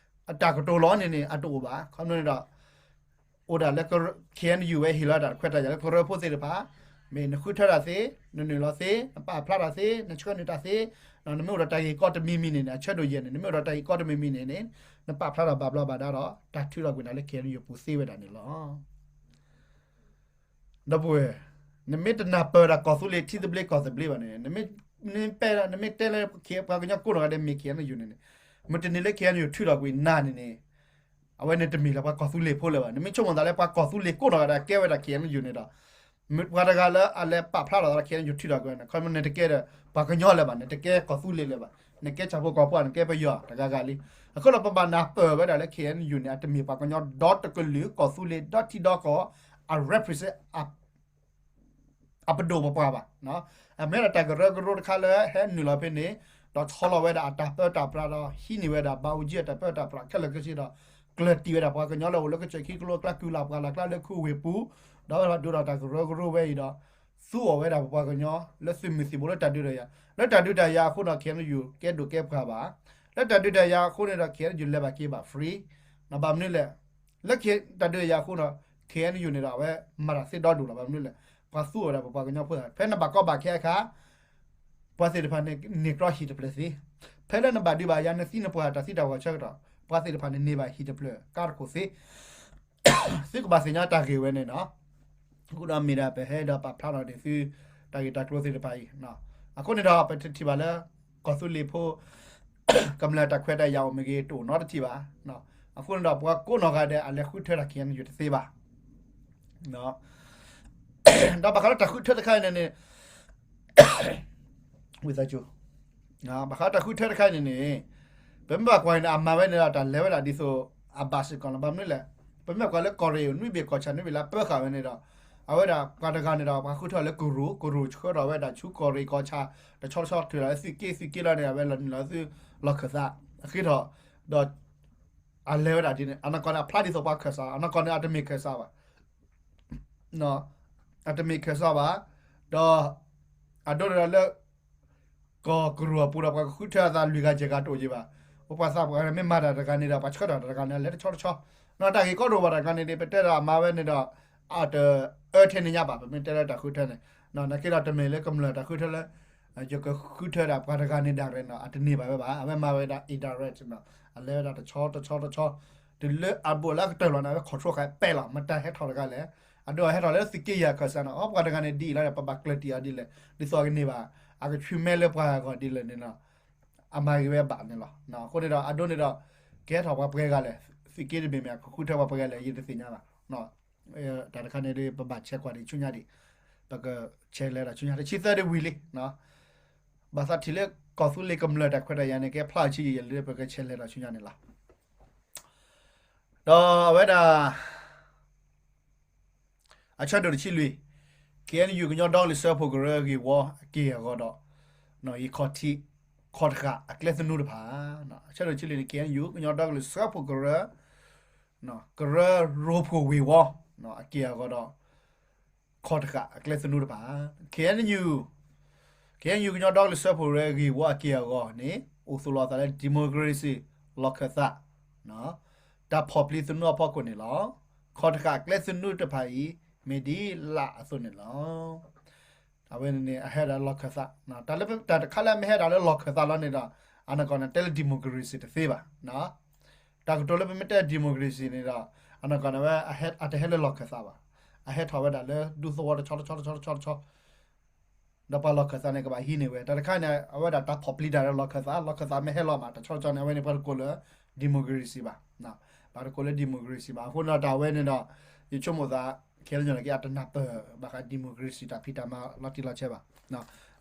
အတၢ်ကတိၤလီၤန့ၣ်န့ၣ် အတအိၣ်ဘၣ်. ခီဖျိန့ၣ်ဒီး အိၣ်ဒၣ်လၢ KNU ဝဲဟ့ၣ်လီၤတၢ်ခွဲးတၢ်ယာ်လၢကရၢဖိသ့ၣ်တဖၣ် မ့ၢ်နဃုထၢတၢ်သ့ နနုာ်လီၤသ့ နပာ်ဖျါတၢ်သ့ နဆှၢနုာ်တၢ်သ့ နမ့ၢ်အိၣ်ဒီးတၢ်ဂ့ၢ်ကီတမံၤမံၤန့ၣ်န့ၣ် အဆၢဒိၣ်ယဲၢ်န့ၣ် နမ့ၢ်အိၣ်ဒီးတၢ်ဂ့ၢ်ကီတမံၤမံၤန့ၣ်န့ၣ် နပာ်ဖျါထီၣ်ဘၣ်ဘျီးဘၣ်ဒါဒီး တၢ်ထုးထီၣ်ကွံာ်နၤလၢ KNU ပူၤသ့ဝဲဒၣ်န့ၣ်လီၤ. ဒီပုၢ်ဝဲၢ်, နမ့ၢ်တနၢ်ပၢၢ်ဒၣ်ကီၢ်သူလ့ၤထံသဘျ့ကီၢ်သဘျ့ဘၣ်န့ၣ် နမ့ၢ်တဲလၢ ပှၤကညီကိးနီၢ်ဂၤဒဲးမ့ၢ် KNU န့ၣ်န့ၣ် မ့ၢ်တနံၤလၢ KNU ထုးထီၣ်ကွံာ်နၤန့ၣ်န့ၣ် အဝဲန့ၣ်တမ့ၢ်လၢပှၤကီၢ်သူလ့ၤဖိလၢၤဘၣ်. နမ့ၢ်ဆိကမိၣ်သးလၢပှၤကီၢ်သူလ့ၤကိးနီၢ်ဂၤဒဲးကဲဝဲဒၣ် KNU န့ၣ်ဒီး ပှၤတဂၤလၢအလဲၤပာ်ဖျါထီၣ်သးလၢ KNU ထုးထီၣ်ကွံာ်န့ၣ် ခီဖျိနတကဲဒီး ပှၤကညီလၢၤဘၣ် နတကဲကီၢ်သူလ့ၤလၢၤဘၣ် နကဲဆၣ်ဖိကီၢ်ဖိ နကဲပယီၤတဂၤဂၤလံ. အဃိဒီးပဘၣ်နၢ်ပၢၢ်ဝဲဒၣ်လၢ KNU န့ၣ် အတမ့ၢ်ပှၤကညီဒီတကလုာ် ကီၢ်သူလ့ၤဒီထံဒီကီၢ် အ represent အပဒိၣ်ပပှၢ်ဘၣ်. အမ့ၢ်ဒၣ်တၢ်ကရၢကရိတခါလၢဟဲနုာ်လီၤဖဲန့ၣ် ဒီးဆီလီၤဝဲဒၣ်အတၢ်ပၢတၢ်ပြးဒီး ဟံးန့ၢ်ဝဲဒၣ် ဘၣ်အူကၠံအတၢ်ပၢတၢ်ပြးခဲလၢာ်ခဲဆ့ဒီး ကျၢၤတံၢ်ဝဲဒၣ်ပှၤကညီလၢအိၣ်လၢကစၢၢ်ခံကလိအကျါ ကုၢ်လၢ်ပှၢ်လၢ်ကျါလၢခူဝ့ၢ်ပူၤ ဒီးဝဲဒၣ်ဒိၣ်ဒီးတၢ်ကရၢကရိဝဲအံၤဒီး သူအီၤဝဲဒၣ်ပပှၤကညီ လၢသုးမုၢ်သံၣ်ဘိလၢတၢ်ဒုးတၢ်ယၤ လၢတၢ်ဒုးတၢ်ယၤအဃိဒီး KNU ကဲဒိၣ်ကဲပှၢ်ဘၣ်. လၢတၢ်ဒုးတၢ်ယၤအဃိန့ၣ်ဒီး KNU လဲၤဘၣ်က့ၤဘၣ် free ဘၣ်မနုၤလဲၣ် လၢတၢ်ဒုးတၢ်ယၤအဃိဒီး ခဲအံၤန့ၣ်ဒီး အဝဲမၤတၢ်သ့ဒီဒူၣ်လီၤ. ဘၣ်မနုၤလဲၣ်, ပှၤသူအီၤဒီးပပှၤကညီဖိသၣ်, ဖဲနဘၣ်ကီဘၣ်ခဲအခါ ပှၤသ့ၣ်တဖၣ်န့ၣ် န့ၢ်ကြီဟံၣ်တဖျၢၣ်သ့, ဖဲလၢနဘၣ်ဒုးဘၣ်ယၤ နသံနပှၢ်တၢ်သံတၢ်ပှၢ်ဆၢကတီၢ် ပှၤသ့ၣ်တဖၣ်န့ၣ် န့ၢ်ဘၣ်ဟံၣ်တဖျၢၣ်ကါတခိၣ်သ့ သုကဘၣ်သ့ၣ်ညါတၢ်ဂ့ၢ်ဝဲန့ၣ်လီၤ. အဃိဒီးမ့ၢ်ဒၣ်ပဟဲဒီးပာ်ဖျါထီၣ်ဒံးသု တၢ်ဂ့ၢ်တၢ်ကျိၤသ့ၣ်တဖၣ်အံၤ, အဃိန့ၣ်ဒီး ပတထံၣ်ဘၣ်လၢ ကီၢ်သူလ့ၤဖိ ကမျၢၢ်တၢ်ခွဲးတၢ်ယာ်အိၣ်မ့ၢ်ဂ့ၤ တအိၣ်နီတထံၣ်ဘၣ်. အဃိန့ၣ်ဒီး ပှၤကိးနီၢ်ဂၤဒဲး အလဲၤဃုထၢတၢ် ခဲအံၤန့ၣ် ယတသ့ဘၣ်. ဒီးဘၣ်ဃးလၢတၢ်ဃုထၢတခါအံၤန့ၣ်န့ၣ် ဝံသးစူၤ, ဘၣ်ဃးတၢ်ဃုထၢတခါအံၤန့ၣ်န့ၣ် ပမ့ၢ်ဘၣ်ကွၢ်အံၤန့ၣ် အမၤဝဲန့ၣ်ဒီး တၢ်လဲၤဝဲဒၣ်ဒ်သိး အဘၣ်စ့ၢ်ကီးလီၤ. ဘၣ်မနုၤလဲၣ်, ပမ့ၢ်ကွၢ်လၢကီၢ်ရ့ၣ် နွံဘ့ၣ်ကီၢ်ဆၣ်နွံဘ့ၣ်လၢအပၢဃာ်ဝဲန့ၣ်ဒီး အဝဲဒၣ်ပှၤတဂၤန့ၣ်ဒီး ပှၤဃုထၢလၢကရူၢ်, ကရူၢ်ဆှၢထီၣ်ဝဲဒၣ်ဆူကီၢ်ရ့ၣ်ကီၢ်ဆၣ် တဆီတဆီ ထုးလီၤလၢသုးက့, သုးက့လီၤန့ၣ် အဝဲလီၤနုာ်လီၤသု လီၢ်ခၢၣ်သး, အဃ့ထီၣ် ဒီး အလဲၤဝဲဒၣ်ဒ်န့ၣ် အနီၢ်ကီၢ်န့ၣ် အဖျါဒ်သိးပှၤခၢၣ်စး, အနီၢ်ကီၢ်န့ၣ် အတမ့ၢ်ခၢၣ်စးဘၣ် အတမ့ၢ်ခၢၣ်စးဘၣ်, ဒီး အဒိန့ၣ်ဒီးလၢ ကီၢ်ကရူၢ်အပူၤဒီး ပှၤကဃုထၢအသးလွံၢ်ဂၤယဲၢ်ဂၤတအိၣ်ယံၤဘၣ်. ပှၤသးပှၢ်မ့ၢ်မၤတၢ်တဂၤန့ၣ်ဒီး ပှၤဆှၢထီၣ်တၢ်တဂၤန့ၣ် လဲၤတဆီတဆီ, တၢ်ဂ့ၢ်ကီဒိၣ်ဘၣ်တၢ်တဂၤန့ၣ်ဒီး ပတဲဒီးအမၤဝဲန့ၣ်ဒီး အတအၢထဲန့ၣ်ညါဘၣ်. ပမ့ၢ်တဲလၢတၢ်ဃုထၢန့ၣ် နာ်က့ဒီးတမ့ၢ်လၢကမျၢၢ်တၢ်ဃုထၢလၢ ယကဃုထၢဒၣ်ပှၤတဂၤန့ၣ် direct နီၤ, အတန့ၢ်ဘၣ်ဝဲဘၣ်. အဝဲမၤဝဲဒၣ် indirect နီၤ, အလဲၤဝဲဒၣ်တဆီတဆီတဆီ, တုၤလၢအဘူးလၢအကတၢၢ်လီၤန့ၣ် အဝဲ control ဃာ်ပဲာ်လီၤ, မတၤဟဲထီၣ်တဂၤလဲၣ်, အဒိဟဲထီၣ်လၢသုးက့ယဲၢ်ခၢၣ်စးနီၤ, အီ ပှၤတဂၤန့ၣ်ဒ်အံၤလီၤဒီး ပဘၣ်ကျၢၢ်တံၢ်အီၤဒ်လဲၣ်, ဒ်သိးအကန့ၢ်ဘၣ်, အကဆူမဲလၢပှၤဂၤအဂီၢ်ဒ်လဲၣ်န့ၣ်လီၤ. အမၤဂ့ၤဝဲဘၣ်န့ၣ်လီၤ. အဃိန့ၣ်ဒီး အဒိန့ၣ်ဒီး ကဟဲထီၣ်ပှၤပှဲၤဂၤလဲၣ်, သုးက့တဘ့ၣ်မ့ၢ်အကဃုထၢပှၤပှဲၤဂၤလဲၣ် ယတသ့ၣ်ညါဘၣ်. တၢ်တခါန့ၣ်ဒီး ပဘၣ်ဆဲးကွၢ်ဒံးဆူညါဒံး, ပကဆဲးလဲၤဒီးဆူညါ တဆံသၢဒ့ဝံၤလံ, ဘၣ်သးထံၣ်လၢကီၢ်သူလ့ၤကမျၢၢ်တၢ်ခွဲးတၢ်ယာ်န့ၣ် ကဲဖျါဆံးယံာ်ယံာ်လၢပကဆဲးလဲၤဒီးဆူညါန့ၣ်လီၤ. ဒီးအဝဲဒၣ် အဆၢဒိၣ်တဆံလွံၢ်, KNU ကညီဒီကလုာ်စၢဖှိၣ်ကရၢဂ့ၢ်ဝီအက့ၢ်အဂီၤဒီး ယံာ်ခီၣ်ထံး ခီၣ်တဃာ်အကျဲသနူတဖၣ်, အဆၢဒိၣ်တဆံလွံၢ်န့ၣ် KNU ကညီဒီကလုာ်စၢဖှိၣ်ကရၢ ကရၢရိဖှိၣ်ဂ့ၢ်ဝီ အက့ၢ်အဂီၤဒီး ခီၣ်တဃာ်အကျဲသနူတဖၣ်, KNU, KNU ကညီဒီကလုာ်စၢဖှိၣ်ကရၢဂ့ၢ်ဝီအက့ၢ်အဂီၤန့ၣ် အိၣ်သူၣ်လီၤအသးလၢ democracy လီၢ်ခၢၣ်သး တၢ်ဖီၣ်ပျံၤသနူအဖီခိၣ်န့ၣ်လီၤ. ခီၣ်တဃာ်အကျဲသနူတဖၣ်အံၤ မ့ၢ်ဒ်လာ်အသိးန့ၣ်လီၤ. အဝဲန့ၣ်န့ၣ် အဟဲဒၣ်လၢလီၢ်ခၢၣ်သး, တၢ်လၢတၢ်တခါလၢအမ့ၢ်ဟဲဒၣ်လၢလီၢ်ခၢၣ်သးလီၤန့ၣ်ဒီး အနီၢ်ကီၢ်န့ၣ် တဲလၢ democracy တသ့ဘၣ်. တၢ်ကတိၤလၢပမ့ၢ်တဲ democracy န့ၣ်ဒီး အနီၢ်ကီၢ်န့ၣ်ဝဲ အတဟဲလၢလီၢ်ခၢၣ်သးဘၣ်. အဟဲထီၣ်ဝဲဒၣ်လၢဒူသဝီတဆီတဆီတဆီတဆီတဆီ ဒီးပှၤလီၢ်ခၢၣ်သးန့ၣ် ကဘၣ်ဟံးန့ၢ်ဝဲ. တၢ်တခါန့ၣ် အဝဲဒၣ်တၢ်ဖီၣ်ပျံၤတၢ်လၢလီၢ်ခၢၣ်သး, လီၢ်ခၢၣ်သးမ့ၢ်ဟဲလီၤမး တဆီတဆီန့ၣ် အဝဲန့ၣ် ပှၤတကိးလၢ democracy ဘၣ်. ပှၤတကိးလၢ democracy ဘၣ်. အဃိန့ၣ်ဒီးတၢ်ဝဲန့ၣ်ဒီး ယဆိကမိၣ်သး ခဲလၢာ်န့ၣ်က့ အတနၢ်ပၢၢ်ဘၣ်ဃး democracy တၢ်ဖံးတၢ်မၤလီၤတံၢ်လီၤဆဲးဘၣ်.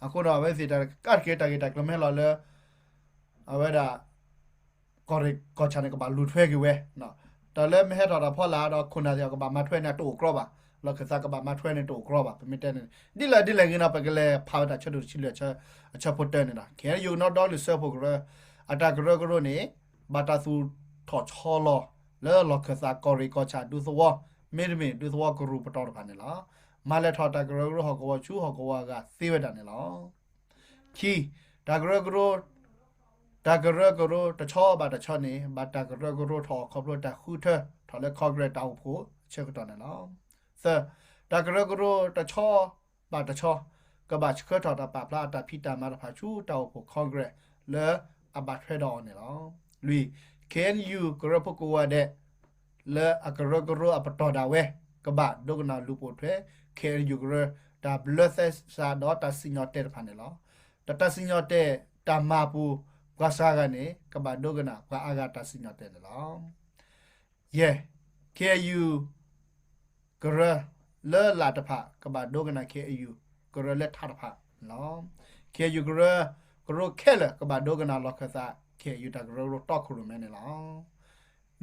အဃိဒီးအဝဲသ့ၣ်တၢ်ကးတက့ၢ်တၢ်ဂ့ၢ်တၢ်ကျိၤမ့ၢ်ဟဲလီၤလၢ အဝဲဒၣ် ကီၢ်ရ့ၣ်ကီၢ်ဆၣ်န့ၣ် ကဘၣ်လူၤထွဲက့ၤဝဲ, တၢ်လၢမ့ၢ်ဟဲထီၣ်တၢ်ဖီလာ်ဒီး ခိၣ်နၢ်သ့ၣ်အကဘၣ်မၤထွဲန့ၣ် တအိၣ်ကြီဘၣ်, လီၢ်ခၢၣ်သးကဘၣ်မၤထွဲန့ၣ် တအိၣ်ကြီဘၣ်. ပမ့ၢ်တဲန့ၣ် ဒ်လဲၣ်ဒ်လဲၣ်ဂ့ၤနီၤ ပကလဲၤဖးဝဲတၢ်ဆၢဒိၣ်တဆံလွံၢ် အဆၢဖိတၢန့ၣ်ဒီး ခဲအံၤ ယိၤကညီဒီကလုာ်စၢဖှိၣ်ကရၢ အတၢ်ကရၢကရိန့ၣ် ဘၣ်တၢ်သူၣ်ထီၣ်ဆီလီၤလၢလီၢ်ခၢၣ်သး ကီၢ်ရ့ၣ်ကီၢ်ဆၣ် ဒူသဝီ မ့တမ့ၢ် ဒူသဝီကရူၢ်ပတီၢ်တဖၣ်န့ၣ်လီၤ. မၤလဲၤထီၣ်တၢ်ကရၢကရိဟီၣ်ကဝီၤဆူဟီၣ်ကဝီၤအဂၤသ့ဝဲဒၣ်န့ၣ်လီၤ. ခံ, တၢ်ကရၢကရိ, တၢ်ကရၢကရိတဆီဘၣ်တဆီန့ၣ် ဘၣ်တၢ်ကရၢကရိထီၣ်အီၤခီဖျိတၢ်ဃုထၢထီၣ်လၢ Congress တၢ်အိၣ်ဖှိၣ်အဆၢကတီၢ်န့ၣ်လီၤ. သၢ, တၢ်ကရၢကရိတဆီဘၣ်တဆီ ကဘၣ်ဆှၢထီၣ်တၢ်ပာ်ဖျါအတၢ်ဖံးတၢ်မၤတဖၣ်ဆူတၢ်အိၣ်ဖှိၣ် Congress လၢအဘၣ်ထွဲဒီးအီၤန့ၣ်လီၤ. လွံၢ်, KNU ကရၢဖိကိးဂၤဒဲး လၢအကရၢကရိအပတီၢ်ဒၣ်ဝဲ ကဘၣ်ဒိကနၣ်လူၤပိာ်ထွဲ KNU ကရၢ တၢ်ဘျၢသဲစးဒီးတၢ်စံၣ်ညီၣ်တဲာ်တဖၣ်န့ၣ်လီၤ. တၢ် တၢ်စံၣ်ညီၣ်တဲာ်တၢ်မၤအပူၤ ပှၤစှၤဂၤန့ၣ် ကဘၣ်ဒိကနၣ်ပှၤအါဂၤတၢ်စံၣ်ညီၣ်တဲာ်န့ၣ်လီၤ. ယဲၢ်, KNU ကရၢလၢလာ်တဖၣ် ကဘၣ်ဒိကနၣ် KNU ကရၢလၢထးတဖၣ်န့ၣ်လီၤ. KNU ကရၢကရိခဲလၢာ် ကဘၣ်ဒိကနၣ်လီၢ်ခၢၣ်သး KNU တၢ်ကရၢကရိတီခိၣ်ရိၣ်မဲန့ၣ်လီၤ.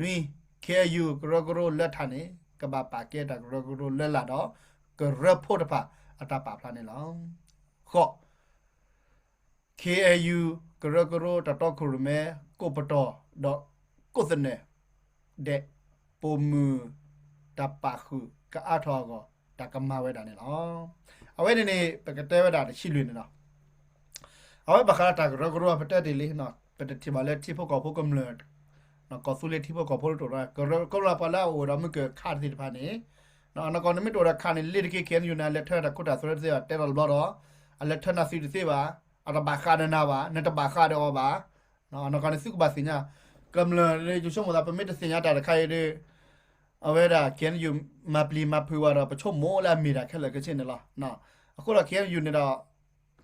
နွံ, KNU ကရၢကရိလၢထးန့ၣ် ကဘၣ်ပာ်ကဲတၢ်ကရၢကရိလၢလာ်ဒီး ကရၢဖိတဖၣ်အတၢ်ပာ်ဖျါန့ၣ်လီၤ. ဃိး, KNU ကရၢကရိတၢ်တီခိၣ်ရိၣ်မဲ ကိးပတီၢ်ဒီးကိးသနၢၣ်ဒဲး ပိာ်မုၣ်တၢ်ပာ်ဃုာ်ကအါထီၣ်အဂီၢ် တၢ်ကမၤဝဲဒၣ်န့ၣ်လီၤ. အဝဲန့ၣ်န့ၣ် ပကတဲဝဲဒၣ်တဆံလွံၢ်န့ၣ်လီၤ. အဝဲဘၣ်ဃးဒီးတၢ်ကရၢကရိ ပတဲတ့ၢ်လံ, ပတထံၣ်ဘၣ်လၢထံဖိကီၢ်ဖိကမျၢၢ် ကီၢ်သူလ့ၤထံဖိကီၢ်ဖိတအိၣ်ဒီး ကရၢကရိပှၤလၢအအိၣ်ဒီးမုၢ်ကၢၢ်ခါတသ့ၣ်တဖၣ်န့ၣ် နကီၢ်နမ့ၢ်တအိၣ်ဒီးခးန့ၣ် လ့ၤတက့ၢ် ခ့ၣ်အဲၣ်ယူၣ်န့ၣ် အလဲၤထၢတၢ်ခိတၢ်သွဲတသ့ဘၣ် တဲလီၤတဘျီဒီး အလဲၤထၢနၤသံတသ့ဘၣ်, အတဘၣ်ဃးဒီးနၤဘၣ် နတဘၣ်ဃးဒီးအီၤဘၣ်. နကီၢ်န့ၣ်သုကဘၣ်သ့ၣ်ညါ ကမျၢၢ်ယဆိကမိၣ်သး ပမ့ၢ်တသ့ၣ်ညါတၢ်တခါအံၤဒီး အဝဲဒၣ် ခ့ၣ်အဲၣ်ယူၣ် မၤပျံၤမၤဖုးဝဲဒီး ပဆိကမိၣ်လၢအမ့ၢ်တၢ်ခဲလၢာ်ခဲဆ့န့ၣ်လီၤ. အဃိဒီး ခ့ၣ်အဲၣ်ယူၣ်န့ၣ်ဒီး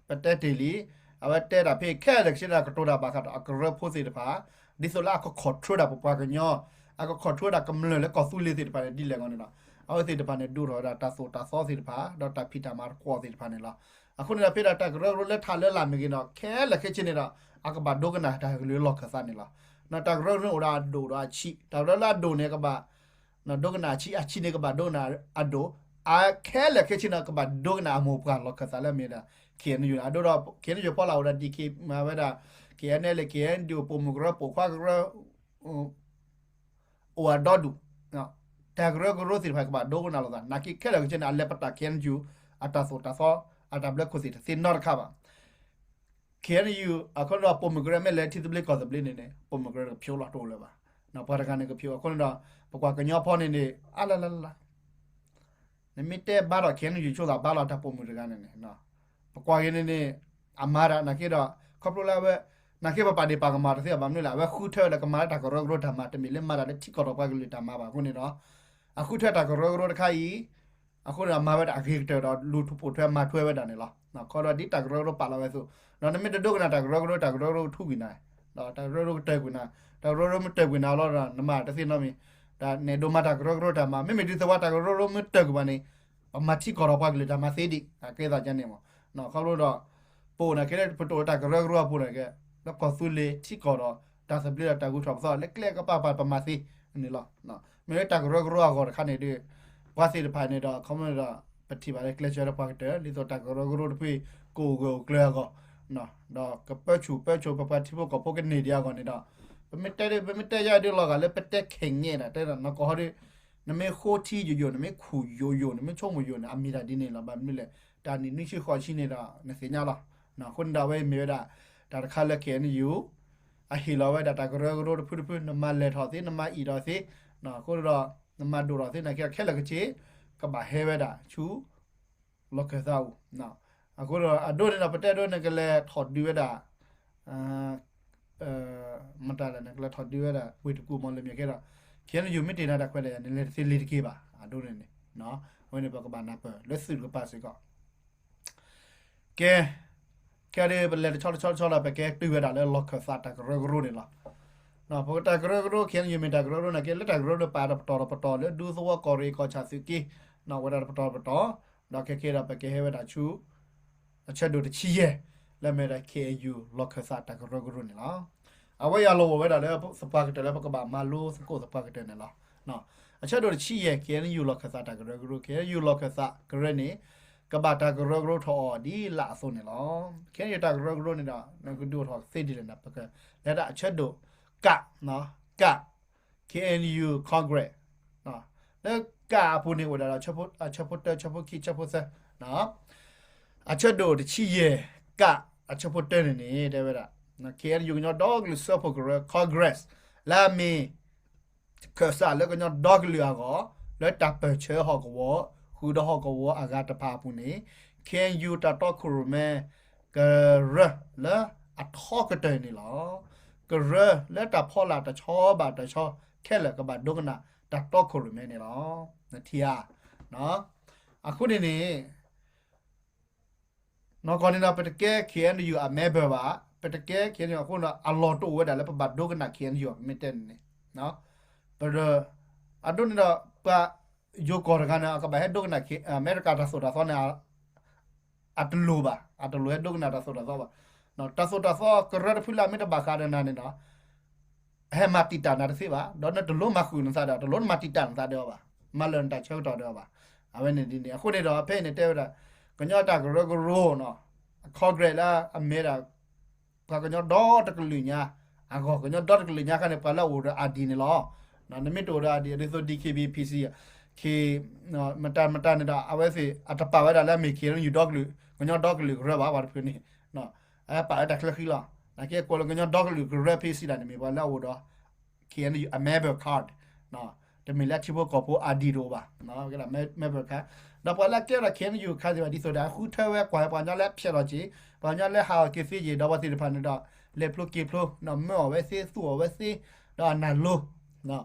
ပတဲတ့ၢ်လံ, အဝဲတဲတၢ်ဖဲခဲလၢာ်ခဲဆ့ဒီး ကတိၤတၢ်ဘၣ်ဃးဒီးအကရၢဖိသ့ၣ်တဖၣ်, ဒ်သိးလၢအက control တၢ်ပပှၤကညီ, အက control တၢ်ကမျၢၢ်လၢကီၢ်သူလ့ၤသ့ၣ်တဖၣ်န့ၣ် ဒ်လဲၣ်ဂီၢ်န့ၣ်ဒီး အဝဲသ့ၣ်တဖၣ်န့ၣ် ဒိးထီၣ်ဝဲဒၣ်တၢ်သိၣ်တၢ်သီသ့ၣ်တဖၣ် ဒီးတၢ်ဖံးတၢ်မၤတကွီၢ်သ့ၣ်တဖၣ်န့ၣ်လီၤ. အဃိန့ၣ်ဒီး ဖဲဒၣ်တၢ်ကရၢကရိလၢထးလၢလာ်မ့ၢ်ဂ့ၤဒီး ခဲလၢာ်ခဲဆ့န့ၣ်ဒီး အကဘၣ်ဒိကနၣ်တၢ်ကလုၢ်လီၢ်ခၢၣ်သးန့ၣ်လီၤ. တၢ်ကရၢကရိန့ၣ်အိၣ်ဒီးအဒိၣ်ဒီးအဆံး, တၢ်ကရၢလၢအဒိၣ်န့ၣ် ကဘၣ် ဒိကနၣ်အဆံး, အဆံးန့ၣ်ကဘၣ်ဒိကနၣ်အဒိၣ်, အခဲလၢာ်ခဲဆ့န့ၣ် ကဘၣ်ဒိကနၣ်အမိၢ်ပှၢ်လီၢ်ခၢၣ်သးလၢအမ့ၢ်ဒၣ် ခ့ၣ်အဲၣ်ယူၣ်န့ၣ် အဒိဒီး ခ့ၣ်အဲၣ်ယူၣ်ဖီလာ်အိၣ်ဒီး ဒံၣ်ခ့ၣ် မၤဝဲဒၣ် ခ့ၣ်အဲၣ်ယူၣ် ခ့ၣ်အဲၣ်ယူၣ် ပိာ်မုၣ်ကရၢ ပိာ်ခွါကရၢ အိၣ်အဒီဒူၣ်, တၢ်ကရၢကရိသ့ၣ်တဖၣ်ကဘၣ်ဒိကနၣ်လိာ်သး, နာ်က့ခဲလၢာ်ခဲဆ့န့ၣ် အလဲၤပတာ် ခ့ၣ်အဲၣ်ယူၣ် အတၢ်သိၣ်တၢ်သီ အတၢ်ဘျၢခိၣ်သ့ၣ်တသ့နီတခါဘၣ်. ခ့ၣ်အဲၣ်ယူၣ် အဃိဒီးပိာ်မုၣ်ကရၢမ့ၢ်လဲၤထံသဘျ့ကီၢ်သဘျ့န့ၣ်န့ၣ် ပိာ်မုၣ်ကရၢကဖျိလီၤတအိၣ်လၢၤဘၣ်. ပှၤတဂၤန့ၣ်ကဖျိအဃိန့ၣ်ဒီး ပကွၢ်ကညီဖီန့ၣ်န့ၣ် အါလၢလၢလၢ နမ့ၢ်တဲဘါထီၣ် ခ့ၣ်အဲၣ်ယူၣ် ဆိသးဘါလီၤတၢ်ပိာ်မုၣ်တဂၤန့ၣ်န့ၣ် ပကွၢ်က့ၤန့ၣ်န့ၣ် အမၤတၢ်နာ်က့ဒီး ခီဖျိလၢအဝဲ နာ်က့ပပာ်ဒ့ၣ်ပာ်ကမၣ်တသ့ဘၣ်မနုၤလဲၣ် အဝဲဃုထၢဝဲလၢကမၤလၢတၢ်ကရၢကရိတၢ်မၤ တမ့ၢ်လၢမၤတၢ်လၢထံကီၢ်ဒီးပှၤကလုာ်တၢ်မၤဘၣ်အဃိန့ၣ်ဒီး အဃုထၢတၢ်ကရၢကရိတခါအံၤ အဃိန့ၣ်ဒီးမၤဝဲဒၣ်အဂ့ၤကတၢၢ်ဒီးလူၤထူၣ်ပိာ်ထွဲမၤထွဲဝဲဒၣ်န့ၣ်လီၤ. ခီဒီးဒ်တၢ်ကရၢကရိပာ်လီၤဝဲအသိး ဒီးနမ့ၢ်တဒိကနၣ်တၢ်ကရၢကရိ တၢ်ကရၢကရိကထူကွံာ်နၤ ဒီးတၢ်ကရၢကရိကတၢၢ်ကွံာ်နၤ တၢ်ကရၢကရိမ့ၢ်တၢၢ်ကွံာ်နၤလီၤဒီး နမၤတသ့နီတမံၤ တၢ်နဲၣ်ဒိးမၤတၢ်ကရၢကရိတၢ်မၤ မ့မ့ၢ်ဒ်သိးပှၤတၢ်ကရၢကရိမ့ၢ်တၢၢ်ကွံာ်ဘၣ်န့ၣ် ပမၤထံကီၢ်ဒီးပှၤကလုာ်တၢ်မၤသ့ဒံး အကဲသးကန့ၣ်မး ခီဖျိဒီး ပအိၣ်နာ်က့ ပတအိၣ်တၢ်ကရၢကရိအပူၤနာ်က့ လၢကီၢ်သူလ့ၤထံကီၢ်ဒီး တၢ်သဘျ့ဒီးတၢ်ဂုၤထီၣ်ပသီ လၢကျဲကပၤပၤပမၤသ့န့ၣ်လီၤ. မ့ၢ်လၢတၢ်ကရၢကရိအဂီၢ်တခါန့ၣ်ဒီး ပှၤသ့ၣ်တဖၣ်န့ၣ်ဒီး ခီဖျိဒီး ပထံၣ်ဘၣ်လၢကျဲစၢၤလၢပှၤကတၢၢ် ဒ်သိးတၢ်ကရၢကရိတဖုအံၤ ကအိၣ်ဂၢၢ်အိၣ်ကျၢၤအဂီၢ် ဒီးကပၢဆူၣ်ပၢစိးပပှၤထံဖိကီၢ်ဖိကန့ၢ်ဒံးအဂီၢ်န့ၣ်ဒီး ပမ့ၢ်တဲဒ် ပမ့ၢ်တဲယါဒ်လီၤဂာ်လၢပတဲခဲငဲဒၣ် တဲဒီးနကီၢ်ဟီဒီး နမ့ၢ်ဃိထံယိာ်ယိာ် နမ့ၢ်ခူၣ်ယိာ်ယိာ် နမ့ၢ်ဆိကမိၣ်ယိာ်န့ၣ် အမ့ၢ်တၢ်ဒ်န့ၣ်လီၤ. ဘၣ်မနုၤလဲၣ် တၢ်နံၣ်နွံဆံဃိးဆံန့ၣ်ဒီး နသ့ၣ်ညါလီၤ. အဃိန့ၣ်ဒီးအဝဲအံၤမ့ၢ်ဝဲဒၣ် တၢ်တခါလၢ ခ့ၣ်အဲၣ်ယူၣ် အဟ့ၣ်လီၤဝဲဒၣ်တၢ်ကရၢကရိတဖုတဖု နမၤလဲၤထီၣ်သ့ နမၤအံၣ်ထီၣ်သ့ အဃိဒီး နမၤဒိၣ်ထီၣ်သ့ နာ်က့ခဲလၢာ်ခဲဆ့ ကဘၣ်ဟဲဝဲဒၣ်ဆူ လီၢ်ခၢၣ်သးအအိၣ် အဃိဒီးအဒိန့ၣ်ဒီး ပတဲဒိန့ၣ် ကလဲၤထီၣ်ဒုးဝဲဒၣ် မတၤလဲၣ် နကလဲၤထီၣ်ဒုးဝဲဒၣ် ဝ့ၢ်တကူၣ်မီၤလၢမ့ၢ်ကဲဒီး ခ့ၣ်အဲၣ်ယူၣ်မ့ၢ်တ့ၢ်နၤတၢ်ခွဲးတၢ်ယာ်န့ၣ် လဲၤတသ့လ့ၤတက့ၢ်ဘၣ် အဒိန့ၣ်န့ၣ် အဝဲန့ၣ်ပကဘၣ်နၢ်ပၢၢ်လၢသုးတကပၤစ့ၢ်ကီး ကဲ ခဲအံၤပလဲၤတဆီတဆီတဆီလီၤ ပကဲတုၤဝဲဒၣ်လၢလီၢ်ခၢၣ်သးတၢ်ကရၢကရိန့ၣ်လီၤ. ပတၢ်ကရၢကရိ ခ့ၣ်အဲၣ်ယူၣ်မ့ၢ်တၢ်ကရၢကရိနာ်က့ လၢတၢ်ကရၢကရိပာ်တပတီၢ်တပတီၢ်လၢ ဒူသဝီကီၢ်ရ့ၣ်ကီၢ်ဆၣ်သုးက့ ဝဲဒၣ်တပတီၢ်တပတီၢ် ဒီးခဲကဲဒီးပကဟဲဝဲဒၣ်ဆူ အဆၢဒိၣ်တဆံယဲၢ် လၢအမ့ၢ်ဝဲဒၣ် ခ့ၣ်အဲၣ်ယူၣ် လီၢ်ခၢၣ်သးတၢ်ကရၢကရိန့ၣ်လီၤ. အဝဲအံၤအလီၢ်အိၣ်ဝဲဒၣ်လၢသပှၢ်ကတၢၢ်လၢပကဘၣ်မၤလိသကိးသပှၢ်ကတၢၢ်န့ၣ်လီၤ. အဆၢဒိၣ်တဆံယဲၢ် ခ့ၣ်အဲၣ်ယူၣ် လီၢ်ခၢၣ်သးတၢ်ကရၢကရိ ခ့ၣ်အဲၣ်ယူၣ် လီၢ်ခၢၣ်သးကရၢန့ၣ် ကဘၣ်တၢ်ကရၢကရိထီၣ်အီၤဒ်လၢအသိးန့ၣ်လီၤ. ခ့ၣ်အဲၣ်ယူၣ်တၢ်ကရၢကရိန့ၣ်ဒီး နကဒုးအိၣ်ထီၣ်သ့ဒ်လဲၣ်န့ၣ် ပကလဲၤဒၣ်အဆၢဒိၣ် က က ခ့ၣ်အဲၣ်ယူၣ် Congress လၢကအပူၤန့ၣ်အိၣ်ဒၣ်ဒီး အဆၢဖိတၢ ဆၢဖိခံ ဆၢဖိသၢ အဆၢဒိၣ်တဆံယဲၢ် က အဆၢဖိတၢန့ၣ်န့ၣ် တဲဝဲဒၣ် ခ့ၣ်အဲၣ်ယူၣ် ကညီဒီကလုာ်စၢဖှိၣ်ကရၢ Congress လၢအမ့ၢ် ခၢၣ်စးလၢကညီဒီကလုာ်အဂီၢ် လၢတၢ်ပၢၢ်ဆၢဟီၣ်ကဝီၤ ဃုာ်ဒီးဟီၣ်ကဝီၤအဂၤတဖၣ်အပူၤန့ၣ် ခ့ၣ်အဲၣ်ယူၣ် တၢ်တီခိၣ်ရိၣ်မဲ ကရၢလၢအထီကတၢၢ်န့ၣ်လီၤ. ကရၢလၢတၢ်ဖီလာ်တဆီဘၣ်တဆီ ခဲလၢာ်ကဘၣ်ဒိကနၣ်တၢ်တီခိၣ်ရိၣ်မဲန့ၣ်လီၤ. နထံၣ်ဧါ. အဃိန့ၣ်န့ၣ် နီၢ်ကီၢ်န့ၣ်ဒီး ပတကဲ ခ့ၣ်အဲၣ်ယူၣ် အ member ဘၣ်, ပတကဲ ခ့ၣ်အဲၣ်ယူၣ် အဃိန့ၣ်ဒီး အလီၢ်တအိၣ်ဝဲဒၣ်လၢပဘၣ်ဒိကနၣ် ခ့ၣ်အဲၣ်ယူၣ် မ့ၢ်တဲန့ၣ်န့ၣ်, ပ အဒိန့ၣ်ဒီး ပှၤယိၤကီၢ်တဂၤန့ၣ် အကဘၣ်ဟဲဒိကနၣ် အမဲရကၤတၢ်သိၣ်တၢ်သီန့ၣ် အတလိၣ်ဘၣ်, အတလိၣ်ဟဲဒိကနၣ်တၢ်သိၣ်တၢ်သီဘၣ်. တၢ်သိၣ်တၢ်သီကရၢတဖုလၢအမ့ၢ်တဘၣ်ဃးဒီးနၤန့ၣ်ဒီး ဟဲမၤတံာ်တာ်နၤတသ့ဘၣ်, ဒီးနတလိၣ်မၤဃုာ်နသးဒီး တလိၣ်မၤတံာ်တာ်နသးဒီးအီၤဘၣ်, မၤလၢာ်နတၢ်ဆၢကတီၢ်ဒီးအီၤဘၣ်. အဝဲန့ၣ်ဒ်န့ၣ် အဃိန့ၣ်ဒီး ဖဲအံၤန့ၣ်တဲဝဲဒၣ် ကညီတၢ်ကရၢကရိနီၤ, Congress လၢအမ့ၢ်ဒၣ် ပှၤကညီဒီတကလုာ်ညါအဂီၢ်, ကညီဒီတကလုာ်ညါခါန့ၣ် ပှၤလၢအအိၣ်ဒီး ID န့ၣ်လီၤ. နမ့ၢ်တအိၣ်ဒီး ID ဒ်သိး DKBA PC ခ့ မတၤမတၤန့ၣ်ဒီး အဝဲသ့ၣ်အတပာ်ဝဲဒၣ်လၢအမ့ၢ် ခ့ၣ်အဲၣ်ယူၣ် ဒီကလုာ်, ကညီဒီကလုာ်ကရၢဘၣ် ပှၤတဖုန့ၣ်, အပာ်ဝဲတၢ်ချၢဃံလီၤ. နာ်က့ကိးလၢကညီဒီကလုာ်ကရၢ ဖဲစံးဒၣ်န့ၣ် မ့ၢ်ပှၤလၢအအိၣ်ဒီး ခ့ၣ်အဲၣ်ယူၣ် အ member card နီၤ, တမ့ၢ်လၢအထံဖိကီၢ်ဖိအဒံးတအိၣ်ဘၣ်, ကဲဒၣ် member ခါ, ဒီးပှၤလၢအကဲထီၣ် K N U ခါသ့ၣ်တဖၣ် ဒ်သိးဒီးအဃုထၢဝဲကွၢ်ဝဲပှၤကညီလၢအဖျဲးလီၤက့ၤ, ပှၤကညီလၢဟးဂီၤက့ၤသ့က့ၤ ဒီးပှၤသ့ၣ်တဖၣ်န့ၣ်ဒီး လဲၤဖျိက့ၤဖျိ, မၢအီၣ်ဝဲသ့ သူၣ်အီၣ်ဝဲသ့, ဒီးအနၢ်လိၤ